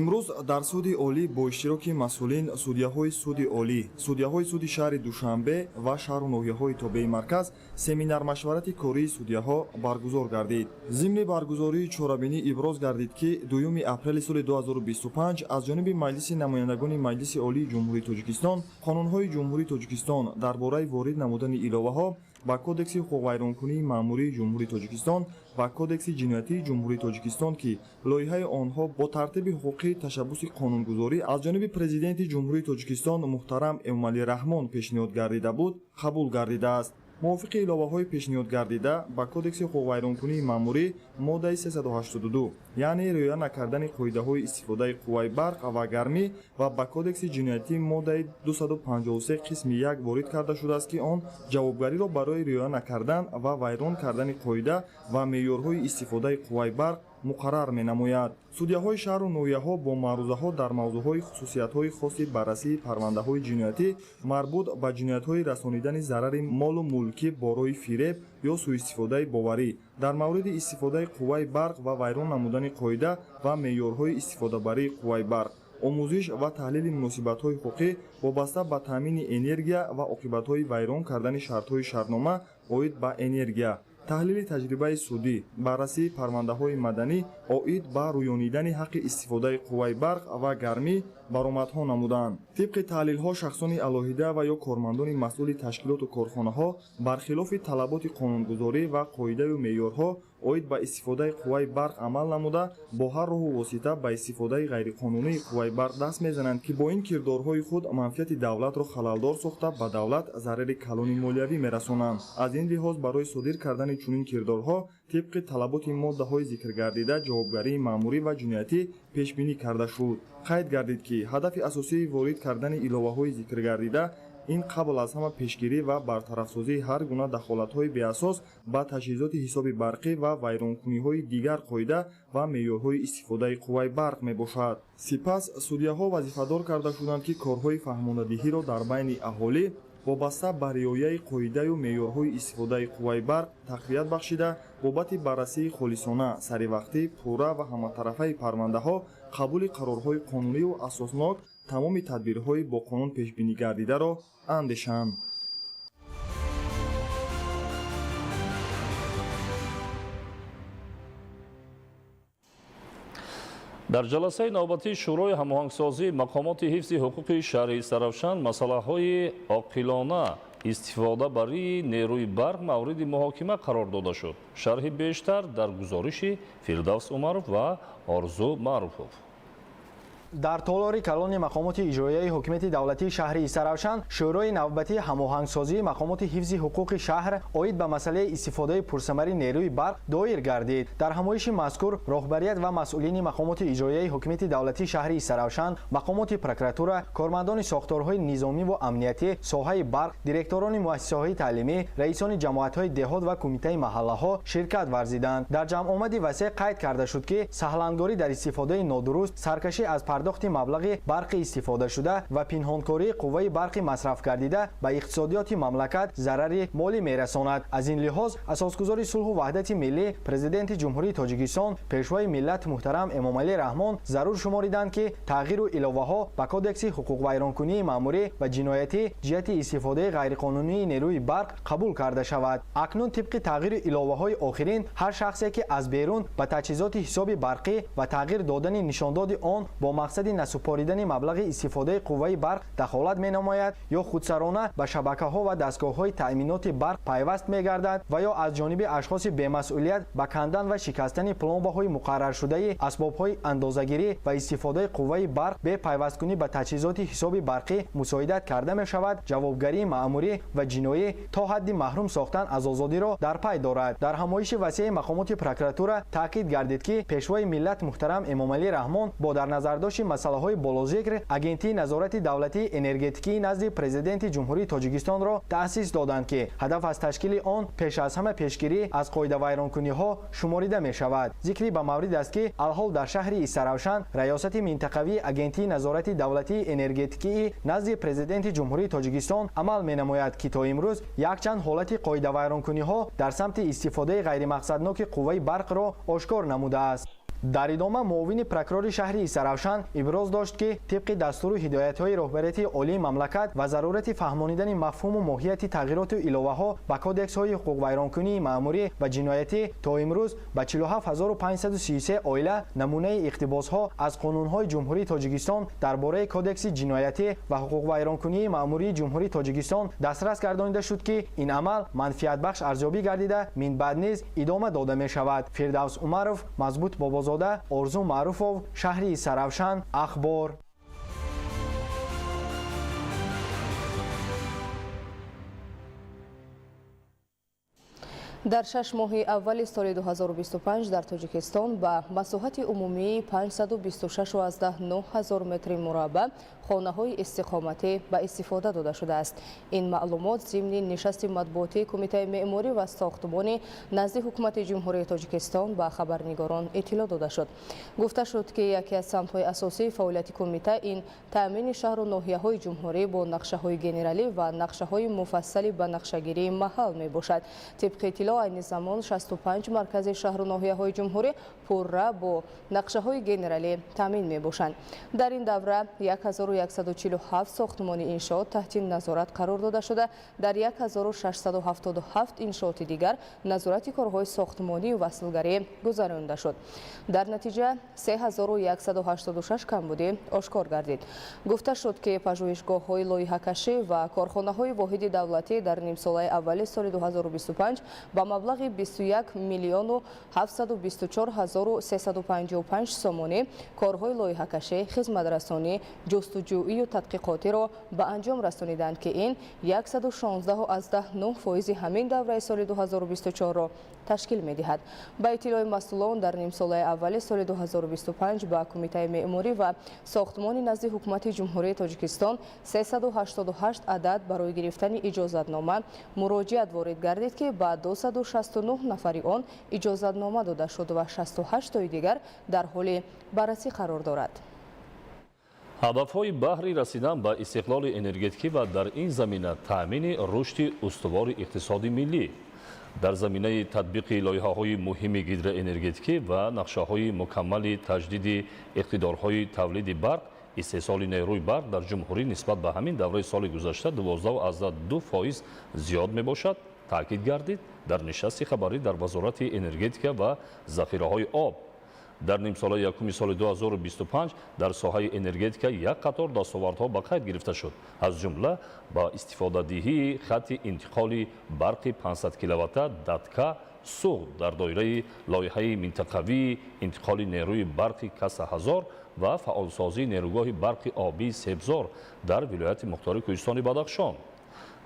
Имрӯз дар суди олӣ бо иштироки масъулин, судяҳои суди олӣ, судяҳои суди шаҳри Душанбе ва шаҳру ноҳияҳои тобеи марказ семинар-машварати кории судяҳо баргузор гардид. Зимни баргузории чорабинӣ иброз гардид, ки 2 апрели соли 2025 аз ҷониби Маҷлиси намояндагони Маҷлиси Олии Ҷумҳурии Тоҷикистон қонунҳои Ҷумҳурии Тоҷикистон дар бораи ворид намудани иловаҳо ба Кодекси ҳуқуқвайронкунии маъмурии Ҷумҳурии Тоҷикистон ва Кодекси ҷиноятии Ҷумҳурии Тоҷикистон, ки лоиҳаи онҳо бо тартиби ҳуқуқии ташаббуси қонунгузорӣ аз ҷониби Президенти Ҷумҳурии Тоҷикистон муҳтарам Эмомалӣ Раҳмон пешниҳод гардида буд, қабул гардидааст. Мувофиқи иловаҳои пешниҳодгардида ба Кодекси ҳуқуқвайронкунии маъмурӣ моддаи 382, яъне риоя накардани қоидаҳои истифодаи қувваи барқ ва гармӣ, ва ба Кодекси ҷиноятӣ моддаи 253 қисми 1 ворид карда шудааст, ки он ҷавобгариро барои риоя накардан ва вайрон кардани қоида ва меъёрҳои истифодаи қувваи барқ муқаррар менамояд. Судяҳои шаҳру ноҳияҳо бо маърузаҳо дар мавзӯъҳои хусусиятҳои хоси баррасии парвандаҳои ҷиноятӣ марбут ба ҷиноятҳои расонидани зарари молу мулкӣ бо роҳи фиреб ё сӯистифодаи боварӣ, дар мавриди истифодаи қувваи барқ ва вайрон намудани қоида ва меъёрҳои истифодабарии қувваи барқ, омӯзиш ва таҳлили муносибатҳои ҳуқуқӣ вобаста ба таъмини энергия ва оқибатҳои вайрон кардани шартҳои шартнома оид ба энергия, Таҳлили таҷрибаи судӣ, баррасии парвандаҳои маданӣ оид ба рӯёнидани ҳаққи истифодаи қувваи барқ ва гармӣ баромадҳо намуданд. Тибқи таҳлилҳо, шахсони алоҳида ва ё кормандони масъули ташкилоту корхонаҳо бархилофи талаботи қонунгузорӣ ва қоидаю меъёрҳо оид ба истифодаи қувваи барқ амал намуда, бо ҳар роҳу восита ба истифодаи ғайриқонунии қувваи барқ даст мезананд, ки бо ин кирдорҳои худ манфиати давлатро халалдор сохта, ба давлат зарари калони молиявӣ мерасонанд. Аз ин лиҳоз, барои содир кардани чунин кирдорҳо тибқи талаботи моддаҳои зикргардида ҷавобгарии маъмурӣ ва ҷиноятӣ пешбинӣ карда шуд. Қайд гардид, ки ҳадафи асосии ворид кардани иловаҳои зикргардида ин қабл аз ҳама пешгирӣ ва бартарафсозии ҳар гуна дахолатҳои беасос ба таҷҳизоти ҳисоби барқӣ ва вайронкуниҳои дигар қоида ва меъёрҳои истифодаи қувваи барқ мебошад. Сипас судяҳо вазифадор карда шуданд, ки корҳои фаҳмонадиҳиро дар байни аҳолӣ вобаста ба риояи қоидаю меъёрҳои истифодаи қувваи барқ тақвият бахшида, бобати баррасии холисона, саривақтӣ, пурра ва ҳаматарафаи парвандаҳо, қабули қарорҳои қонунию асоснок, тамоми тадбирҳои бо қонун пешбинӣ гардидаро андешанд. Дар ҷаласаи навбатии Шӯрои ҳамоҳангсозии мақомоти ҳифзи ҳуқуқи шаҳри Истаравшан масъалаҳои оқилона истифодабарии нерӯи барқ мавриди муҳокима қарор дода шуд. Шарҳи бештар дар гузориши Фирдавс Умаров ва Орзу Маъруфов. Дар толори калони мақомоти иҷроияи ҳукумати давлатии шаҳри Истаравшан шӯрои навбатии ҳамоҳангсозии мақомоти ҳифзи ҳуқуқи шаҳр оид ба масъалаи истифодаи пурсамари нерӯи барқ доир гардид. Дар ҳамоиши мазкур роҳбарият ва масъулини мақомоти иҷроияи ҳукумати давлатии шаҳри Истаравшан, мақомоти прокуратура, кормандони сохторҳои низомиву амниятӣ, соҳаи барқ, директорони муассисаҳои таълимӣ, раисони ҷамоатҳои деҳот ва кумитаи маҳаллаҳо ширкат варзиданд. Дар ҷамъомади васеъ қайд карда шуд, ки саҳлангорӣ дар истифодаи нодуруст, саркашӣ аз пардохти маблағи барқи истифодашуда ва пинҳонкории қувваи барқи масрафгардида ба иқтисодиёти мамлакат зарари молӣ мерасонад. Аз ин лиҳоз асосгузори сулҳу ваҳдати миллӣ, Президенти Ҷумҳурии Тоҷикистон, Пешвои миллат муҳтарам Эмомалӣ Раҳмон зарур шумориданд, ки тағйиру иловаҳо ба Кодекси ҳуқуқвайронкунии маъмурӣ ва ҷиноятӣ ҷиҳати истифодаи ғайриқонунии нерӯи барқ қабул карда шавад. Акнун тибқи тағйиру иловаҳои охирин ҳар шахсе, ки аз берун ба таҷҳизоти ҳисоби барқӣ ва тағйир додани нишондоди он бо мақсади насупоридани маблағи истифодаи қувваи барқ дахолат менамояд ё худсарона ба шабакаҳо ва дастгоҳҳои таъминоти барқ пайваст мегардад ва ё аз ҷониби ашхоси бемасъулият ба кандан ва шикастани пломбаҳои муқарраршудаи асбобҳои андозагирӣ ва истифодаи қувваи барқ бе пайвасткунӣ ба таҷҳизоти ҳисоби барқӣ мусоидат карда мешавад, ҷавобгарии маъмурӣ ва ҷиноӣ то ҳадди маҳрум сохтан аз озодиро дар пай дорад. Дар ҳамоиши васеи мақомоти прокуратура таъкид гардид, ки Пешвои миллат муҳтарам Эмомалӣ Раҳмон бо дар назардошти масъалаҳои болозикр Агентии назорати давлатии энергетикии назди Президенти Ҷумҳурии Тоҷикистонро таъсис доданд, ки ҳадаф аз ташкили он пеш аз ҳама пешгирӣ аз қоидавайронкуниҳо шуморида мешавад. Зикри ба маврид аст, ки алҳол дар шаҳри Истаравшан Раёсати минтақавии Агентии назорати давлатии энергетикии назди Президенти Ҷумҳурии Тоҷикистон амал менамояд, ки то имрӯз якчанд ҳолати қоидавайронкуниҳо дар самти истифодаи ғайримақсадноки қувваи барқро ошкор намудааст. Дар идома муовини прокурори шаҳри Истаравшан иброз дошт, ки тибқи дастуру ҳидоятҳои роҳбарияти олии мамлакат ва зарурати фаҳмонидани мафҳуму моҳияти тағйироту иловаҳо ба кодексҳои ҳуқуқвайронкунии маъмурӣ ва ҷиноятӣ то имрӯз ба 47533 оила намунаи иқтибосҳо аз қонунҳои Ҷумҳурии Тоҷикистон дар бораи Кодекси ҷиноятӣ ва ҳуқуқвайронкунии маъмурии Ҷумҳурии Тоҷикистон дастрас гардонида шуд, ки ин амал манфиатбахш арзёбӣ гардида минбаъд низ идома дода мешавад. Фирдавс Умаров, Мазбут Бобозода, Орзу Маъруфов, шаҳри Истаравшан, Ахбор. Дар 6 моҳи аввали соли 2025 дар Тоҷикистон ба масоҳати умумии 526,9 ҳазор метри мураббаъ хонаҳои истиқоматӣ ба истифода дода шудааст. Ин маълумот зимни нишасти матбуотии Кумитаи меъморӣ ва сохтмонӣ назди Ҳукумати Ҷумҳурии Тоҷикистон ба хабарнигорон иттилоъ дода шуд. Гуфта шуд, ки яке аз самтҳои асосии фаъолияти кумита ин таъмини шаҳру ноҳияҳои ҷумҳурӣ бо нақшаҳои генералӣ ва нақшаҳои муфассали ба нақшагирии маҳал мебошад. Тибқи иттилоъ, айни замон 65 маркази шаҳру ноҳияҳои ҷумҳурӣ пурра бо нақшаҳои генералӣ таъмин мебошанд. Дар ин давра 1147 сохтмони иншоот таҳти назорат қарор дода шуда, дар 1677 иншооти дигар назорати корҳои сохтмонию васлгарӣ гузаронида шуд. Дар натиҷа 3186 камбудӣ ошкор гардид. Гуфта шуд, ки пажӯҳишгоҳҳои лоиҳакашӣ ва корхонаҳои воҳиди давлатӣ дар нимсолаи аввали соли 2025 ба маблағи 21 миллиону 724 ҳазору 355 сомонӣ корҳои лоиҳакашӣ, хизматрасонӣ, ҷустуҷӯию тадқиқотиро ба анҷом расониданд, ки ин 116,9 фоизи ҳамин давраи соли 2024-ро ташкил медиҳад. Ба иттилои масъулон, дар нимсолаи аввали соли 2025 ба Кумитаи меъморӣ ва сохтмони назди Ҳукумати Ҷумҳурии Тоҷикистон 388 адад барои гирифтани иҷозатнома муроҷиат ворид гардид, ки ба 269 нафари он иҷозатнома дода шуд ва 68 тои дигар дар ҳоли баррасӣ қарор дорад. Ҳадафҳои баҳри расидан ба истиқлоли энергетикӣ ва дар ин замина таъмини рушди устувори иқтисоди миллӣ, дар заминаи татбиқи лоиҳаҳои муҳими гидроэнергетикӣ ва нақшаҳои мукаммали таҷдиди иқтидорҳои тавлиди барқ, истеҳсоли нерӯи барқ дар ҷумҳурӣ нисбат ба ҳамин давраи соли гузашта 12,2% зиёд мебошад, таъкид гардид дар нишасти хабарӣ дар Вазорати энергетика ва захираҳои об. Дар нимсолаи якуми соли 2025 дар соҳаи энергетика як қатор дастовардҳо ба қайд гирифта шуд, аз ҷумла ба истифодадиҳии хатти интиқоли барқи 500 киловатта Датка Суғд дар доираи лоиҳаи минтақавии интиқоли нерӯи барқи Каса 1000 ва фаъолсозии нерӯгоҳи барқи обии Себзор дар вилояти мухтори Кӯҳистони Бадахшон.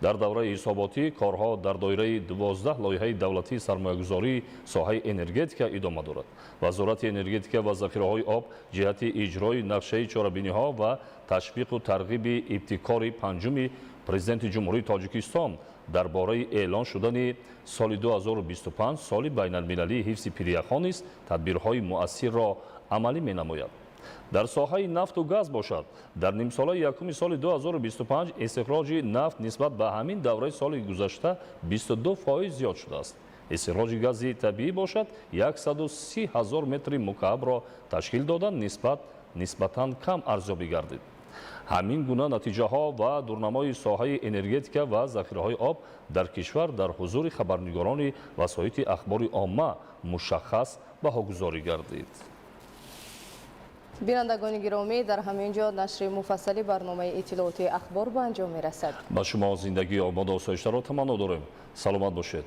Дар давраи ҳисоботӣ корҳо дар доираи 12 лоиҳаи давлатии сармоягузории соҳаи энергетика идома дорад. Вазорати энергетика ва захираҳои об ҷиҳати иҷрои нақшаи чорабиниҳо ва ташвиқу тарғиби ибтикори панҷуми Президенти Ҷумҳурии Тоҷикистон дар бораи эълон шудани соли 2025 соли байналмилалии ҳифзи пиряхҳо низ тадбирҳои муассирро амалӣ менамояд. Дар соҳаи нафту газ бошад, дар нимсолаи якуми соли 2025 истихроҷи нафт нисбат ба ҳамин давраи соли гузашта 22% зиёд шудааст. Истихроҷи гази табиӣ бошад 130 ҳазор метри мукаабро ташкил дода, нисбатан кам арзёбӣ гардид. Ҳамин гуна натиҷаҳо ва дурнамои соҳаи энергетика ва захираҳои об дар кишвар дар ҳузури хабарнигорони васоити ахбори омма мушаххас баҳогузорӣ гардид. Бинандагони гиромӣ, дар ҳамин ҷо нашри муфассали барномаи иттилоотии ахбор ба анҷом мерасад. Ба шумо зиндагии ободу осоиштаро таманно дорем. Саломат бошед.